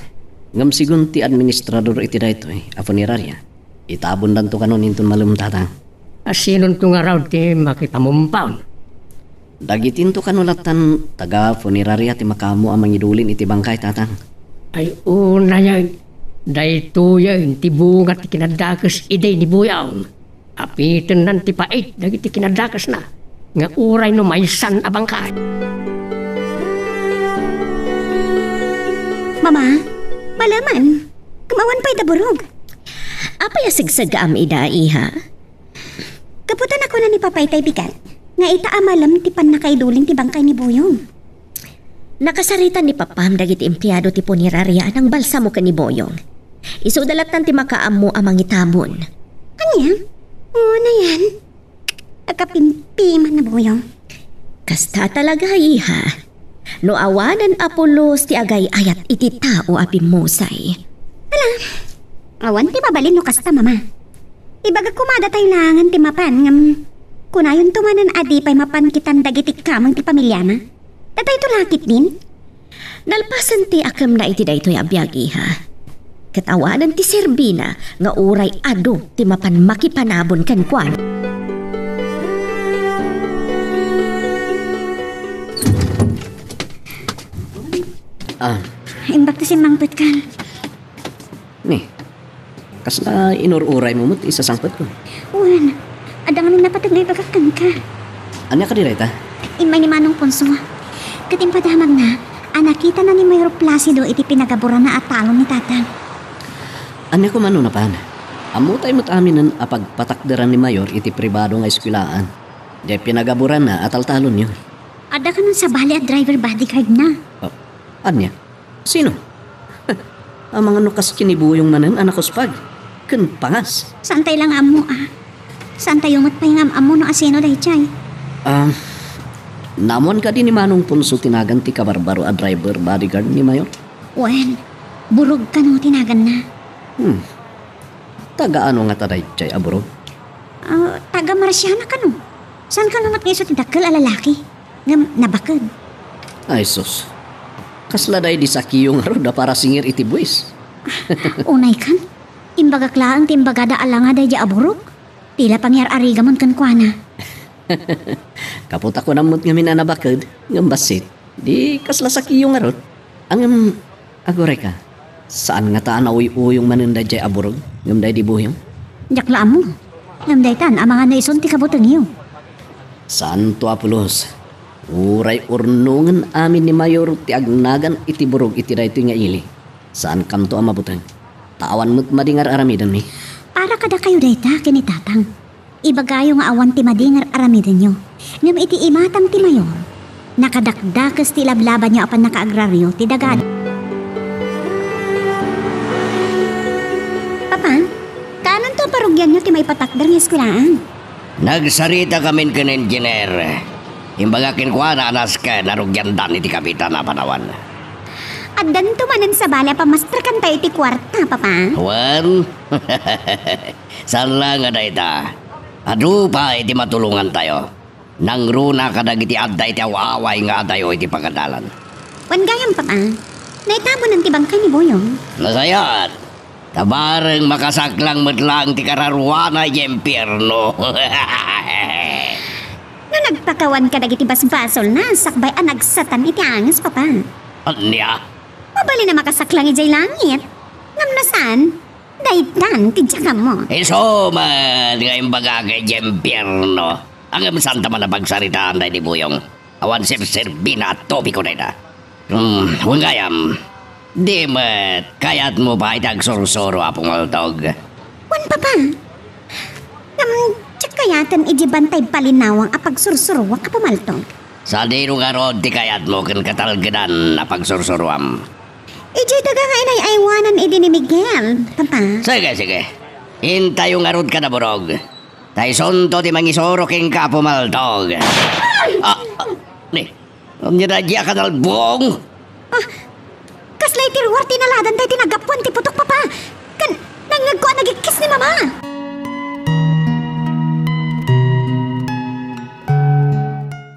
Ngem segun ti administrador iti daytoy a funeraria, itabondanto kanon inton malem, Tatang. A sinonto ngarud ti makipamumpaw? Dagitinto kano lattan taga-funeraria ti makaammo a mangidulin iti bangkay, Tatang. Ay, unayen, daytoyen ti bunga ti kinadakes idi ni Buyong. Apitennan ti pait dagiti kinadakesna nga uray no maysan a bangkay. Mama, maleman. Kamawan pay da burog. Apay a segsegam ida, iha? Gapu ta nakuna ni Papa itay bigat nga ita a malem ti pannakaidulin ti bangkay ni Buyong. Nakasarita ni Papam dagiti empleado ti puneraria a nangbalsamo ken ni Buyong. Isuda lattan ti makaammo a mangitabon. Ania? Unayen? Agkapimpiman a Buyong. Kasta talaga, iha. No awanen a pulos ti agay-ayat iti tao a bimmusay. Ala, awan ti mabalin no kasta, Mama. Ibagak koma datayo laengen ti mapan ngem kunayonto manen a di pay mapan kitan dagiti kameng ti pamiliana. Datayto la ketdin? Nalpasen ti akemna iti daytoy a biag, iha. Ket awanen ti serbina nga uray adu ti mapan makipanabon kenkuana. Ah. Imbag ti simmangpetka. Ni, kasla inur-uraymo met ti isasangpetko? Wen, adda ngamin napateg nga ibagak kenka. Ania kadi dayta? Immay ni Manong Ponso. Ket impadamagna a nakitana ni Mayor Placido iti pinagaburanna a talon ni Tatang. Ania koma no napan? Ammotay met aminen a pagpatakderan ni Mayor iti pribado nga eskuelaan. Diay pinagaburanna a taltalonyo. Adda kanon sabali a driver bodyguardna. Oh, ania? Sino? Amangan no kas ken ni Buyong manen a nakuspag ken pangas. Saantay la nga ammo, a. Saantayo met pay nga am-ammo no asino daydiay. Ah, naammoan kadi ni Manong Ponso ti nagan ti kabarbaro a driver bodyguard ni Mayor? Wen, Burog kano ti naganna. Hmm. Taga ano ngata daydiay a Burog? Ah, taga Marciana kano. Saan kano met nga isu ti dakkel a lalaki? Ngem nabaked. Ay sus. Kasla daydi sakiyo ngarud a parasingir iti buis. Unay kan, imbagak laeng ti imbagada a langa daydi a Burog. Ti la pangyar-arigamon kenkuana. Kapu ta kunam met ngamin a nabaked, ngem bassit. Di kasla sakiyo ngarud. Ngem, agurayka, saan ngata a nauy-uyong manen daydiay a Burog ngem daydi Buyong? Diak la ammo. Ngem daytan, amangan no isun ti kabutengyo. Saanto a pulos. Uray urnongen amin ni Mayor ti agnagan iti Burog iti daytoy nga ili. Saankanto a mabuteng. Ta awan met madi nga ar-aramidenmi. Para kadakayo dayta ken ni Tatang. Ibagayo nga awan ti madi nga ar-aramidenyo. Ngem iti imatang ti Mayor, nakadakdakes ti ilablabanyo a pannakaagraryo ti dagada. Papa, kaananto a parugianyo ti maipatakder nga eskuelaan? Nagsarita kamin ken engineer. Imbagak kenkuana a nasken a rugiandan iti kapitan a panawan. Addanto manen sabali a pamasterkantayo iti kuarta, Papa? Wen, saan la nga dayta. Adu pay ti matulongantayo. Nangruna kadagiti adda iti aw-away nga adayo iti pagadalan. Wen gayam, Papa, naitabonan ti bangkay ni Buyong. Nasayaat. Ta bareng makasaklang met laeng ti kararuana idiay impierno. No nagpakawan kadagiti basbasolna, sakbay a nagsatan iti anges, Papa. Ania? Mabalin a makasaklang idiay langit. Ngem no saan, daytan ti diak ammo. Isu met nga imbagak idiay impierno. Ngem saanta man a pagsaritaan daydi Buyong. Awan serserbina a topiko dayta. Hmm, wen gayam, di met kayatmo pay ti agsursuro a pumultog. Wen, Papa. Ngem, diak kayaten iti bantay palinawang a pagsursuruak, Apo Maltog. Sadino ngarud ti kayatmo ken katalgedan a pagsursuruam? Idiay daga nga inay-aywanan idi ni Miguel, Papa. Sige, sige. Intayo ngarud kada burog. Ta isunto ti mangisuro kenka, Apo Maltog. Ah, ah, ni, ania daydi a kanalbong? Ah, kasla iti ruar ti inaladan daydi naggapuan ti putok, Papa. Ken nangngegko a nagikkis ni Mama.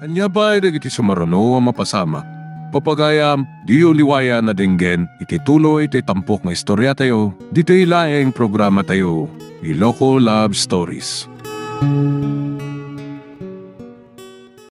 Ania pay dagiti sumaruno a mapasamak? Papagayam, diyo liwayan a denggen iti tuloy ti tampok nga istoriatayo, ditoy laeng programatayo, Iloko Love Stories.